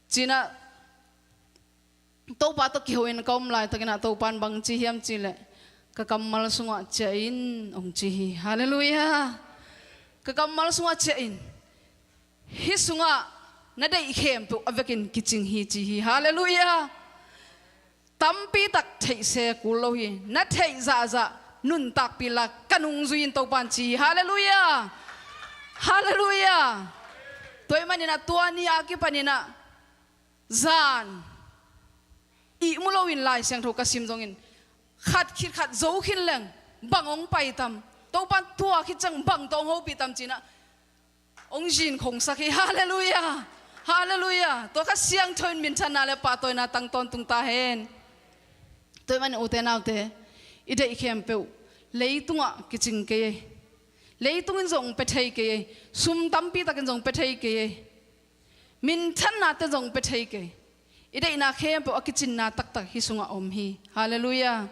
cinah Topa tawh kiho in ka om laitakinah Topan bang ci hiam cihleh, "Ka kammal sungah ciah in," hong ci hi. Halleluiah. "Ka kammal sungah ciah in. Hih sungah na deih khempeuh a vekin kicing hi," ci hi. Halleluiah. Tampi tak theih se kul lo hi. Na theih zahzah nuntakpih la, ka nungzui in, Topan ci hi. Halleluiah. Halleluiah. Tua ahih maninah tua ni a kipaninah zan ihmu loin Lai Siangtho ka sim zongin, khat khit khat zo khin leng, "Bang hong pai tam? Topan tua khit ciang bang tawh hong hopih tam?" cinah hong zin khongsak hi. Halleluiah. Halleluiah. Tua kha siangtho in minthanna le pahtawina tang tawntung ta hen. Tua ahih manin ute naute, i deih khempeuh leitungah kicing kei ei. Leitung in zong pia thei kei ei. Sum tampi takin zong pia thei kei ei. Minthannate zong pia thei kei. I deihna khempeuh a kicinna taktak hih sungah om hi. Halleluiah.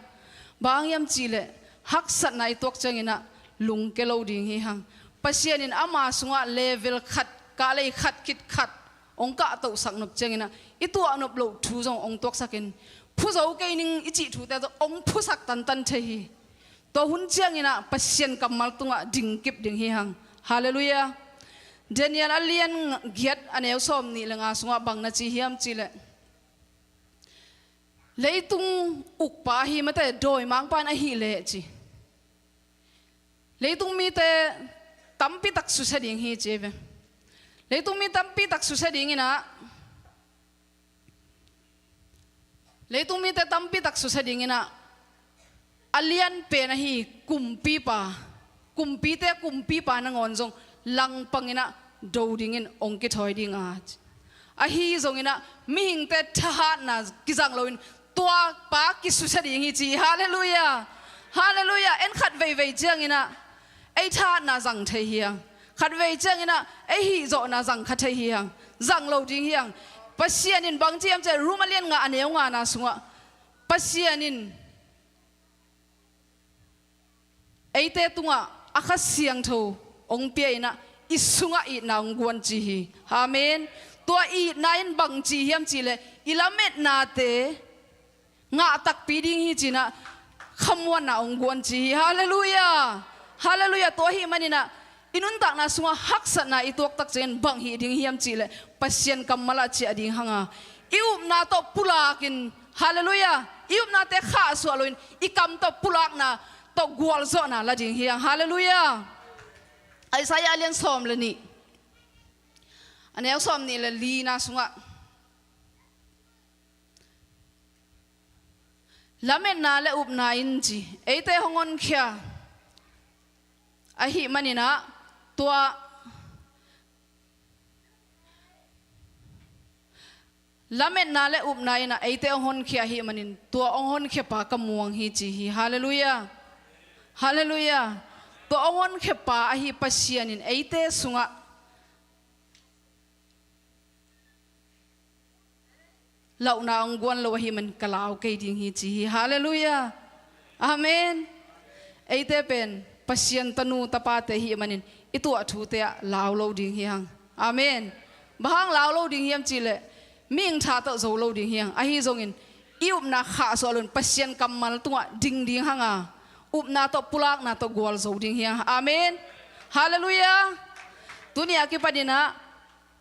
Bang hang hiam cihleh, haksatna i tuak cianginah lungke lo ding hi hang. Pasian in ama sungah level khat, kahlei khat khit khat hong kahtohsak nop cianginah, i tuah nop loh thu zong hong tuaksakin, phuzo kei ning i cih thute zong hong phusak tantan thei hi. Tua hun cianginah Pasian kammal tungah dingkip ding hi hang. Halleluiah. Daniel a lian giat, a neu sawmnih le nga sungah bang na ci hiam cihleh, "Leitung ukpa ahi mate, dawimangpa in ahih leh," ci. "Leitung mite tampi tak susia ding hi," ci ve. Leitung mi tampi tak susia dinginah, leitung mite tampi tak susia dinginah, a lianpen ahi kumpipa, kumpite kumpipa nangawn zong langpanginah do dingin hong kithawi dinga, Ahi zonginah mihingte thahatna kizang loin tua pa kisusia ding hi ci hi. Halleluiah. Halleluiah. En khat veivei cianginah ei thahatna zang thei hi hang. Khat vei cianginah ei hihzawhna zang kha thei hi hang. Zang lo ding hi hang. Pasian in bang ci hiam cih leh Rom a lian nga a neu ngana sungah Pasian in eite tungah a Kha Siangtho hong pia inah i sungah itna hong guan ci hi. Amen. Tua itna in bang ci hiam cih leh i lametnate ngah takpi ding hi cinah khamuanna hong guan ci hi. Halleluiah. Halleluiah. Tua ahih maninah i nuntakna sungah haksatna i tuak tak ciangin bang hih ding hiam cih leh Pasian kammal ah ciah ding hanga i upna tawh pulakin, halleluiah, i upnate khahsuah loin i kam tawh pulakna tawh gualzawhna la ding hi hang. Halleluiah. Isaiah a lian sawm le nih a neu sawm nih le lina sungah lametna le upna in ci eite hong honkhia ahih maninah tua lametna le upna inah eite hong honkhia ahih manin tua hong honkhia pa ka muang hi ci hi. Halleluiah. Halleluiah. Tua hong honkhia pa ahi Pasian in eite sungah lauhna hong guan lo ahih man ka lau kei ding hi ci hi. Halleluiah. Amen. Eite pen Pasian tanu tapate ahih manin i tuah thute ah lau lo ding hi hang. Amen. Bang hang lau lo ding hiam cih leh mihing tha tawh zo lo ding hi hang. Ahi zongin i upna khahsuah loin Pasian kammal tungah ding ding hanga upna tawh pulakna tawh gualzo ding hi hang. Amen. Halleluiah. Tuni a kipaninah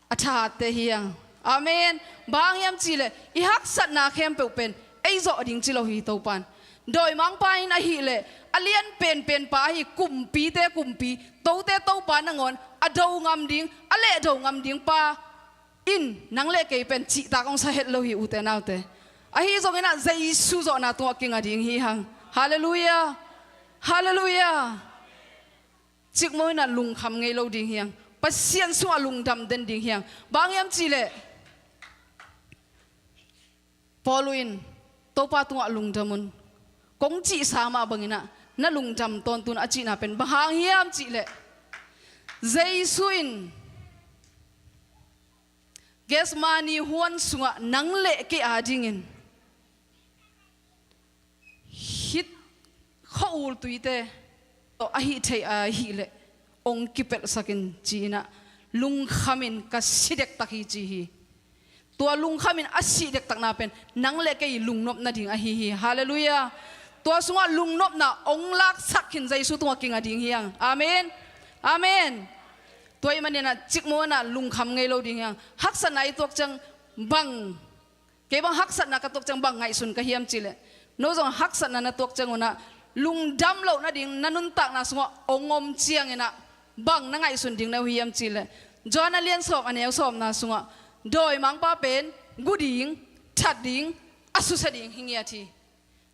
a thahatte hi hang. Amen. Bang hang hiam cih leh i haksatna khempeuh pen ei zawh ding ci lo hi Topan. Dawimangpa in ahih leh a lian penpen pa ahi kumpite kumpi, tote Topa nangawn a do ngam ding, a lehdo ngam ding pa in nang le kei pen cihtak hong sa het lo hi ute naute. Ahi zonginah Jesu zawhna tungah kinga ding hi hang. Halleluiah. Halleluiah. Cikmah inah lungkham ngei lo ding hi hang. Pasian sungah lungdam den ding hi hang. Bang hang hiam cih leh Paul in Topa tungah lungdam un, kong cihsa mah banginah na lungdam tawntun a cihna pen bang hang hiam cih leh Jesu in Gethsemane huan sungah nang le kei adingin hih khua-ul tuite tawh a hih theih ahih leh hong kipelhsak in ci-inah lungkham in ka si dektak hi ci hi. Tua lungkham in a sih dektakna pen nang le kei lungnop nading ahi hi. Halleluiah. Tua sungah lungnopna hong laksak khin Jesu tungah kinga ding hi hang. Amen. Amen. Tua ahih maninah cikmah inah lungkham ngei lo ding hi hang. Haksatna i tuak ciang bang, kei bang haksatna ka tuak ciang bang ngaihsun ka hiam cih leh, no zong haksatna na tuak ciangunah lungdam loh nading na nuntakna sungah hong om cianginah bang na ngaihsun ding na uh hiam cih leh, Johan a lian sawm a neu sawmna sungah dawimangpa pen gu ding, that ding, a susia ding hi ngiat hi.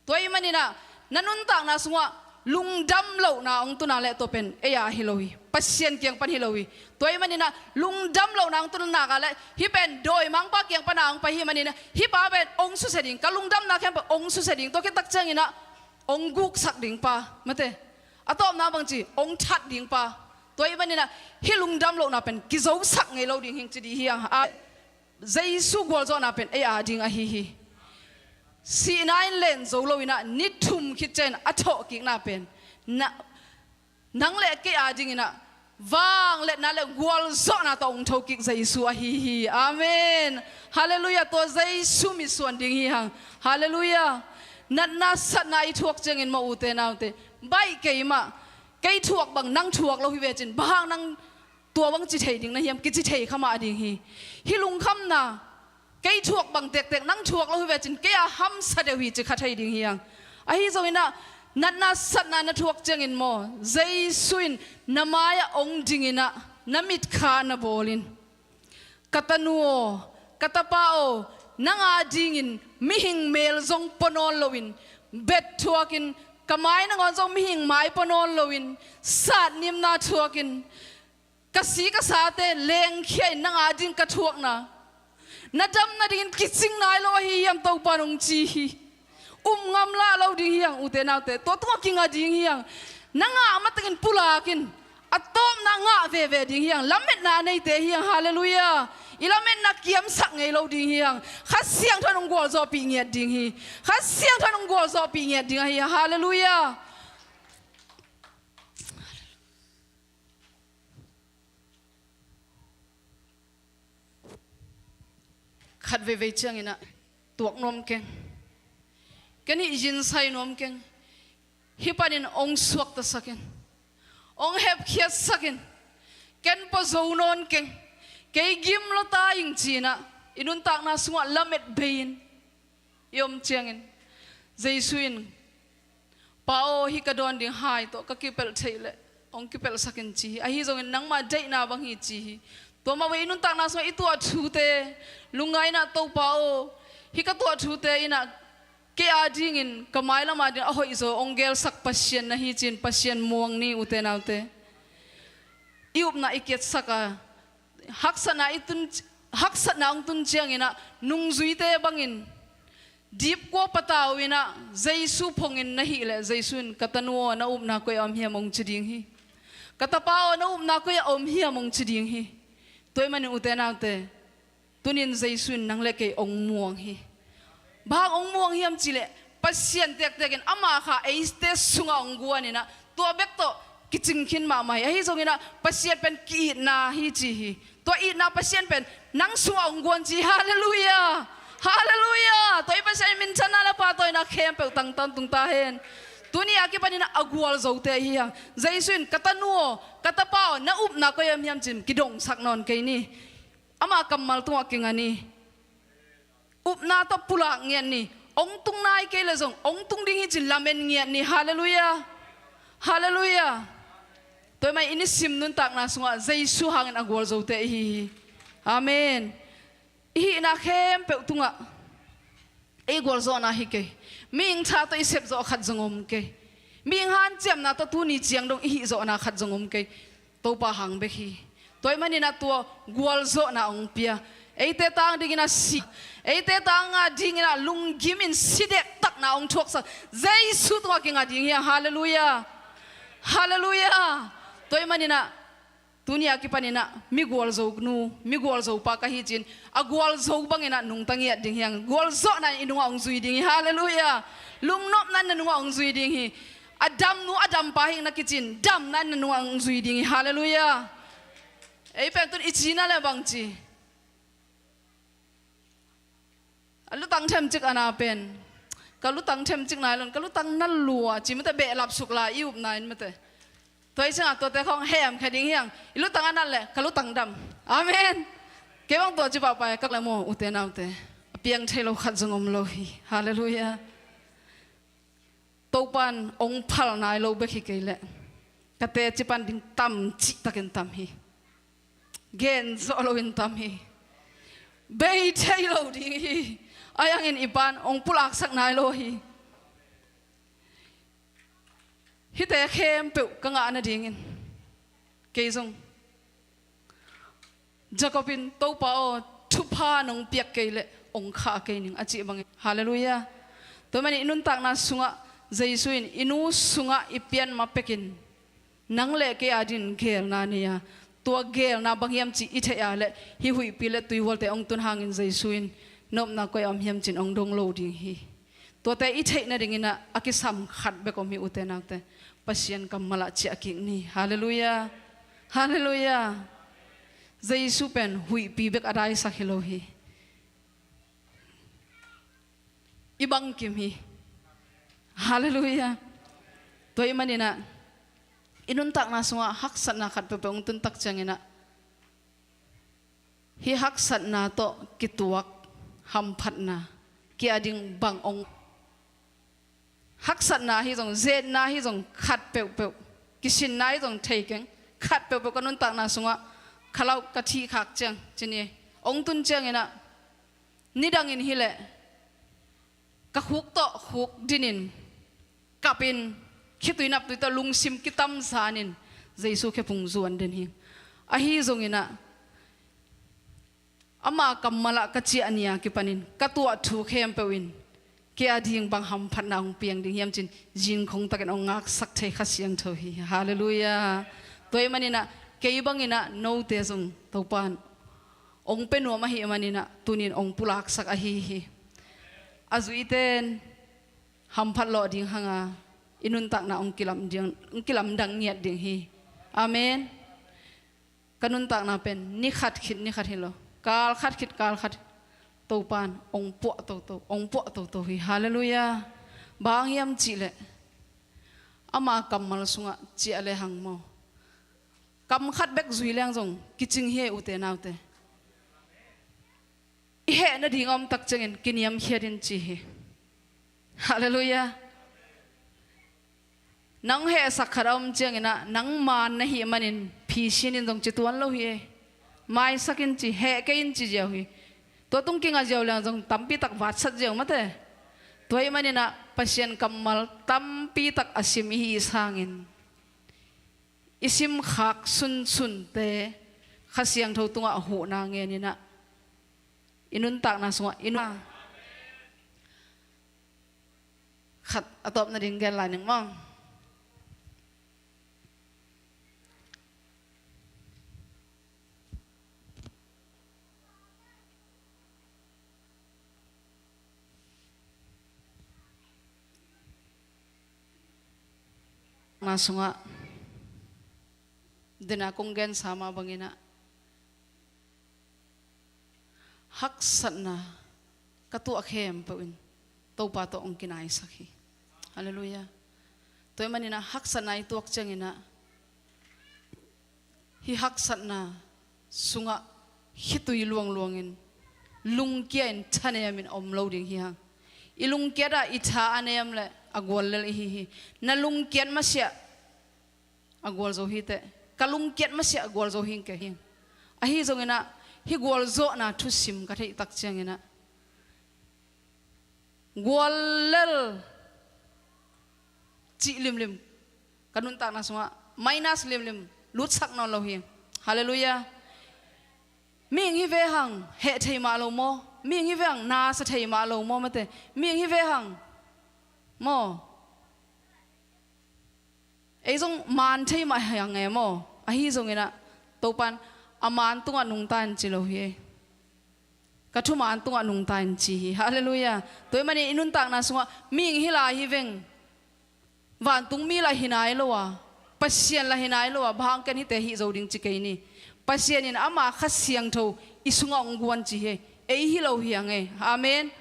Tua ahih maninah na nuntakna sungah lungdam lohna hong tuna leh tua pen ei a hi lo hi, Pasian kiang pan hi lo hi. Tua ahih maninah lungdam lohna hong tuna nak leh hih pen dawimangpa kiang pana hong pai ahih maninah hih pa pen hong susia ding, ka lungdamna khempeuh hong susia ding. Tua khit tak cianginah hong guksak ding pa, mate, a tawpna bangci hong that ding pa. Tua ahih maninah hih lungdam lohna pen kizosak ngei lo ding hing ci dih hi hang. A, Jesu gualzawhna pen ei a ding ahi hi. Sihna in len zo loinah ni thum khit ciangin a thawhkikna pen na, nang le kei a dinginah vangliatna le gualzawhna tawh hong thokik Jesu ahi hi. Amen. Halleluiah. Tua Jesu mitsuan ding hi hang. Halleluiah. Natna satna i thuak ciangin maw ute naute, baih kei mah, kei thuak bang nang thuak lo hi vecin bang hang nang tua bang ci thei ding na hiam? Kici thei kha mah ding hi. Hih lungkhamna, kei thuak bang tektek nang thuak lo hi vecin kei a hamsa deuh hi ci kha thei ding hi hang. Ahi zonginah natna satna na thuak ciangin maw, Jesu in na mai-ah hong dinginah na mitkha na bawlin, ka tanu aw, ka tapa aw, nang a dingin mihing mel zong pua nawn loin, bet thuakin, ka mai nangawn zong mihing mai pua nawn loin, satnimna thuakin, ka si ka sate lengkhia in nang a ding ka thuakna, Na dam nadingin kicing nai lo ahi hiam Topa nong ci hi. Um ngam la lo ding hi hang ute naute. Tua tungah kinga ding hi hang. Na ngah matakin pulak in. A tawpna ngah veve ding hi hang. Lametna a neite hi hang. Halleluiah. I lametna kiamsak ngei lo ding hi hang. Kha Siangtho in hong gualzawhpih ngiat ding hi. Kha Siangtho in hong gualzawhpih ngiat ding ahi hang. Halleluiah. Khat veivei ciangin ah tuak nuam keng. Ken hih zinsai nuam keng. Hih panin hong suaktasak in, hong hepkhiatsak in. Ken pua zo nawn keng. Kei gim lo ta ing ci-in ah i nuntakna sungah lamet bei-in i om ciangin Jesu in, Pa aw, hih ka dawn ding hai tawh ka kipelh theih leh hong kipelhsak in ci hi. Ahi zongin nangmah deihna bang hi ci hi. Tua mah bangin i nuntakna sungah i tuah thute, lungngaihna, Topa aw, hih ka tuah thute in ah kei adingin ka mailam ading a hoihzaw hong gelsak Pasian na hi ci-in Pasian muang ni ute naute. I upna i kiatsak a, haksatna i tun, haksatna hong tun ciangin ah nungzuite bangin dipkua patau in ah Jesu phong in na hih leh Jesu in, ka tanu aw, na upna koi ah om hiam hong ci ding hi. Ka tapa aw, na upna koi ah om hiam hong ci ding hi. Tua ahih manin ute naute, tuni-in Jesu in nang le kei hong muang hi. Bang hang hong muang hiam cih leh Pasian tektek in ama kha eite sungah hong guan in ah tua bek tawh kicing khin mahmah hi. Ahi zongin ah Pasian pen ki-itna hi ci hi. Tua itna Pasian pen nang sungah hong guan ci hi. Halleluiah. Halleluiah. Tua i Pasian in minthanna le pahtawina khempeuh tang tawntung ta hen. Tuni a kipanin ah a gualzote hi hang. Jesu in, ka tanu aw, ka tapa aw, na upna koi ah om hiam ci-in kidongsak nawn kei ni. Ama kammal tungah kinga ni. Upna tawh pulak ngiat ni. Hong tung nai kei leh zong hong tung ding hi ci-in lamen ngiat ni. Halleluiah. Halleluiah. Tua ahih manin i nisim nuntakna sungah Jesu hangin a gualzote i hi hi. Amen. I hihna khempeuh tungah ei gualzawhna hi kei. Mihing tha tawh i sepzawh khat zong om kei. Mihing hanciamna tawh tuni ciang dong i hihzawhna khat zong om kei. Topa hang bek hi. Tua ahih manin ah tua gualzawhna hong pia. Eite tang dingin ah si, eite tang a dingin ah lunggim in si dektakna hong thuaksak Jesu tungah kinga ding hi hang. Halleluiah. Halleluiah. Tua ahih manin ah tuni a kipanin ah mi gualzo nu, mi gualzo pa ka hi ci-in a gualzo bangin ah nungta ngiat ding hi hang. Gualzawhna in i nungah hong zui ding hi. Halleluiah. Lungnopna in na nungah hong zui ding hi. A dam nu, a dam pa hi ing na kici-in damna in na nungah hong zui ding hi. Halleluiah. Ei pen tun i cina le bang ci, a lutang themcik a na pen, ka lutang themcik nai lo-in ka lutang na lua ci mate, behlap suk lai i upna in mate. Tua i cingah tuate khawng heham kha ding hi hang. I lutang a nat leh ka lutang dam. Amen. Kei bang tua ci pahpah e, ka leh maw ute naute, a piang thei lo khat zong om lo hi. Halleluiah. Topa'n hong phal nai lo bek hi kei leh ka teci pan ding tam cihtakin tam hi. Gen zawh loin tam hi. Bei thei lo ding hi. Ahi hangin i pa'n hong pulaksak nai lo hi. Hihte khempeuh ka ngah nadingin kei zong Jacob in, Topa aw, thupha nong piak kei leh hong khah kei ning, a cih bangin. Halleluiah. Tua manin i nuntakna sungah Jesu in i nu sungah i pian ma pekin nang le kei adingin geelna nei a, tua geelna bang hiam cih i theih a leh hih huihpi le tuihualte hong tun hangin Jesu in na upna koi ah om hiam ci-in hong dong lo ding hi. Tuate i theih nadingin ah a kisam khat bek om hi ute naute. Pasian kammal ah ciah kik ni. Halleluiah. Halleluiah. Jesu pen huihpi bek a daisak hi lo hi. I bangkim hi. Halleluiah. Tua ahih manin ah i nuntakna sungah haksatna khat peuhpeuh hong tun tak ciangin ah hih haksatna tawh kituak hamphatna, kei ading bang hong, haksatna hi zong, zetna hi zong, khat peuhpeuh, kisinna hi zong thei keng, khat peuhpeuh ka nuntakna sungah khalau ka thih khak ciang ci ni, hong tun ciangin ah nidangin hi leh ka khuk tawh khuk dinin kapin khitui naptui tawh lungsim kitamzanin Jesu khephung zuan den hi. Ahi zongin ah Ama kammal ah ka ciah ni-a kipanin ka tuah thu khempeuh in kei a ding bang hamphatna hong piang ding hiam ci-in zingkhong takin hong ngaksak thei Kha Siangtho hi. Halleluiah. Tua ahih maninah kei banginah note zong Topa in hong pia nuam ahih maninah tuni-in hong pulaksak ahi hi. A zuihte in hamphat lawh ding hanga i nuntakna hong kilam ding, hong kilamdang ngiat ding hi. Amen. Ka nuntakna pen ni khat khit ni khat hi lo, kal khat khit kal khat Topa in hong puah toto, hong puah toto hi. Halleluiah. Bang hang hiam cihleh ama kammal sungah ciah lehang maw, kam khat bek zui leng zong kicing hi, ute naute. I heh nading a om tak ciangin kiniamkhiat in ci hi. Halleluiah. Nang hehsak khat a om cianginah nang maan na hih manin phisin in zong ci tuan lo hi. Maisak in ci, heh kei in ci ziau hi. Tua tung kinga ziau leng zong tampi tak vatsat ziau mate. Tua ahih maninah Pasian kammal tampi tak a sim i hih sangin i simkhak sunsunte Kha Siangtho tungah huhna ngeninah i nuntakna sungah i nun- Khat a tawp nading gen lai ning maw? Na sungah dena kong gensa mah banginah haksatna ka tuah khempeuh in Topa tawh hong kinaisak hi. Halleluiah. Tua ahih maninah haksatna i tuak cianginah hih haksatna sungah khitui luangluangin lungkia in thanemin om lo ding hi hang. I lungkiat ah i tha a nem leh a guallel i hi hi. Na lungkiat masiah a gualzo hi teh, ka lungkiat masiah a gualzo hi kei hi. Ahi zonginah hih gualzawhna thusim ka theih tak cianginah guallel cih limlim ka nuntakna sungah minus limlim lutsak nawn lo hi. Halleluiah. Mihing hi ve hang heh thei mah lo maw? Mihing hi ve hang nasa thei mah lo maw mate? Mihing hi ve hang maw? Ei zong maan thei mah hi hang e maw? Ahi zonginah Topa in a maan tungah nungta in ci lo hi. Ka thumaan tungah nungta in ci hi. Halleluiah. Tua ahih manin i nuntakna sungah mihing hi lai hi veng, vantungmi lah hi nai lo a, Pasian lah hi nai lo a, bang hang ken hihte hih zo ding ci kei ni. Pasian in ama Kha Siangtho i sungah hong guan ci hi. Ei hi lo hi hang e. Amen.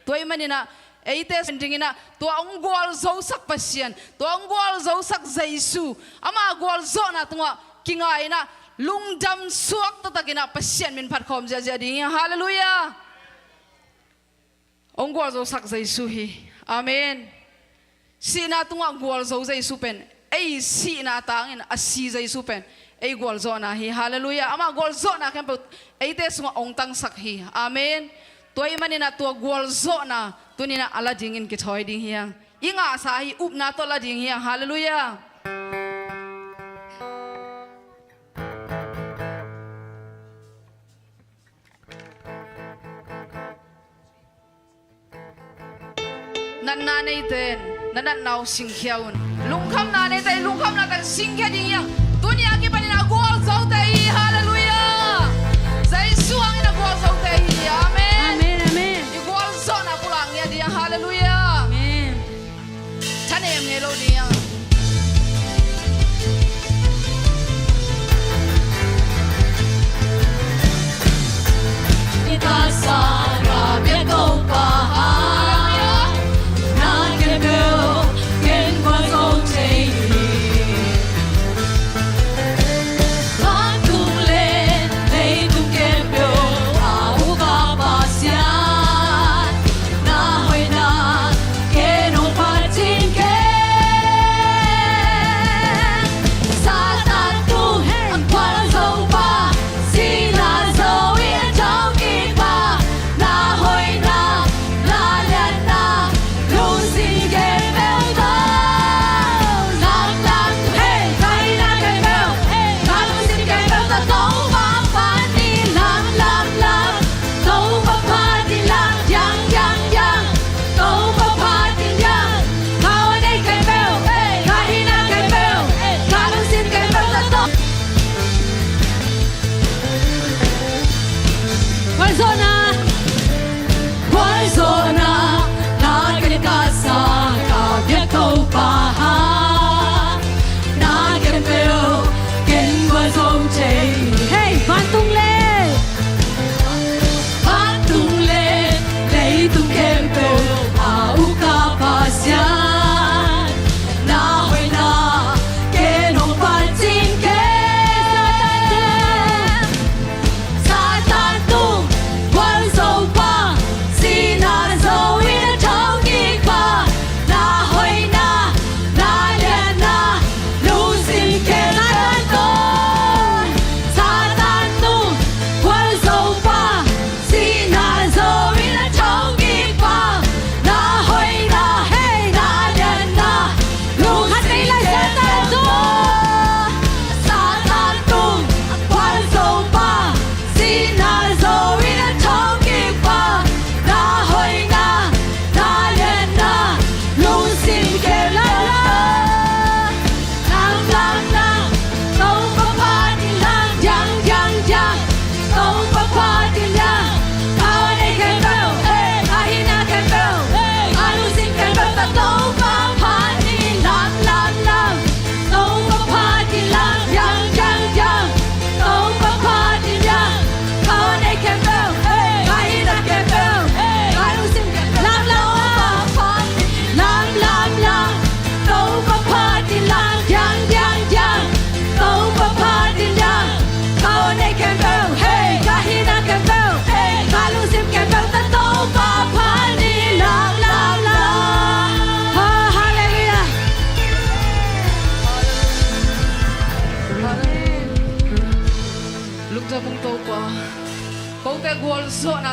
Tua ahih maninah eite sin dinginah tua hong gualzosak Pasian, tua hong gualzosak Jesu, ama gualzawhna tungah kinga inah lungdam suak taktakinah Pasian min phat khawm ziahziah ding hi. Halleluiah. Hong gualzosak Jesu hi. Amen. Sihna tungah gualzo Jesu pen ei sihna tangin a si Jesu pen ei gualzawhna hi. Halleluiah. Ama gualzawhna khempeuh eite sungah hong tangsak hi. Amen. Tua ahih maninah tua gualzawhna tuninah a la dingin kithawi ding hi hang. I ngahsa ahi upna tawh la ding hi hang. Halleluiah. Natna neite in na natna uh singkhia un. Lungkhamna neite in lungkhamna teng singkhia ding hi hang. Tuni a kipanin a gualzote hi. Halleluiah. Jesu hangin a gualzote hi. Amen. Amen, amen. I gualzawhna pulak ngiat ding hi hang. Halleluiah. Amen. Thanem ngei lo ding hi hang.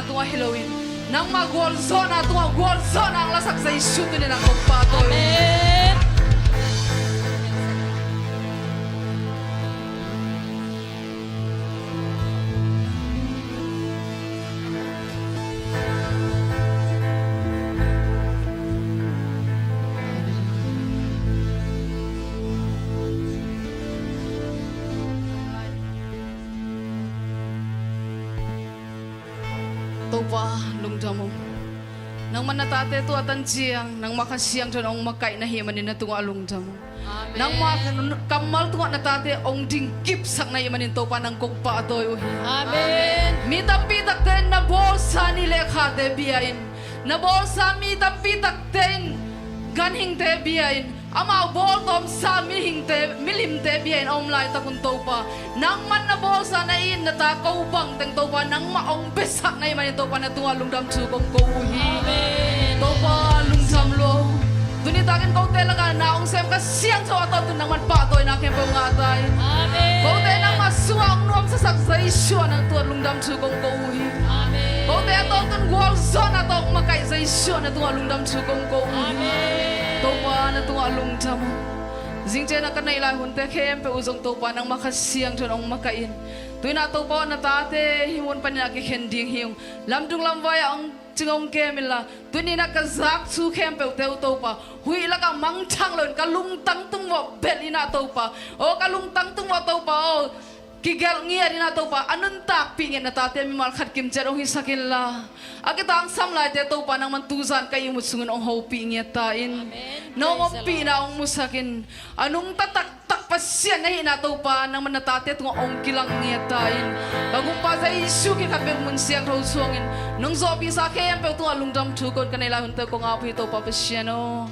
Tungah hi loin, nangmah gualzawhna tungah gualzawhna ang lasak Jesu tuni-in ah kong pahtawi. Amen. Topa, lungdam ung. Nangmah na tate tua tan ciang nangmah Kha Siangtho in hong makaih na hih manin na tungah lungdam ung. Amen. Nangmah kammal tungah na tate hong dingkipsak na hih manin Topa nang kong pahtawi uh hi. Amen. Mi tampi takte in na bawlsa ni le khate bia in, na bawlsa mi tampi takte in ganhingte bia in, amau bawltawmsa mihingte, milimte bia in a om laitak un Topa, nangman na bawlsa na it na ta ko bang teng Topa nangmah hong biasak na hih manin Topa na tungah lungdam thu kong ko uh hi. Amen. Topa, lungdam lua. Tuni takin kote lakah na hong sem Kha Siangtho a tawntungin nangman pahtawina khempeuh ngah ta in. Amen. Kote nangmah sungah hong nuamsasak Jesu ah na tungah lungdam thu kong ko uh hi. Amen. Kote a tawntungin gualzawhna tawh hong makaih Jesu ah na tungah lungdam thu kong ko uh hi. Amen. Topa, na tungah lungdam ung. Zingciang a ka neih lai hunte khempeuh uh zong Topa nangmah Kha Siangtho in hong makaih in. Tu-in ah Topa aw, na tate hih mun panin ah kikhen ding hi ung. Lamdung lamvai ah hong cing hong kem inla, tuni-in ah ka zak thu khempeuhte uh Topa, huih lakah mangthang loin ka lungtang tung vawh belh in ah Topa, aw ka lungtang tung vawh Topa aw, kigelh ngiat in ah Topa, a nuntakpih ngiat na tate mimal khat kimciat hong hisak inla, a kitangsam laite Topa nangman tuzan ka ihmut sungin hong hopih ngiat ta in. Amen. Nong ompihna hong musak in. A nungta taktak Pasian na hihna Topa nangman na tate tungah hong kilang ngiat ta in. Ka gumpa Jesu kikhat bek mun siangtho suangin nong zawhpihsa khempeuh tungah lungdam thu kong ko in, ka neih lai hunte kong ap uh hi Topa Pasian aw.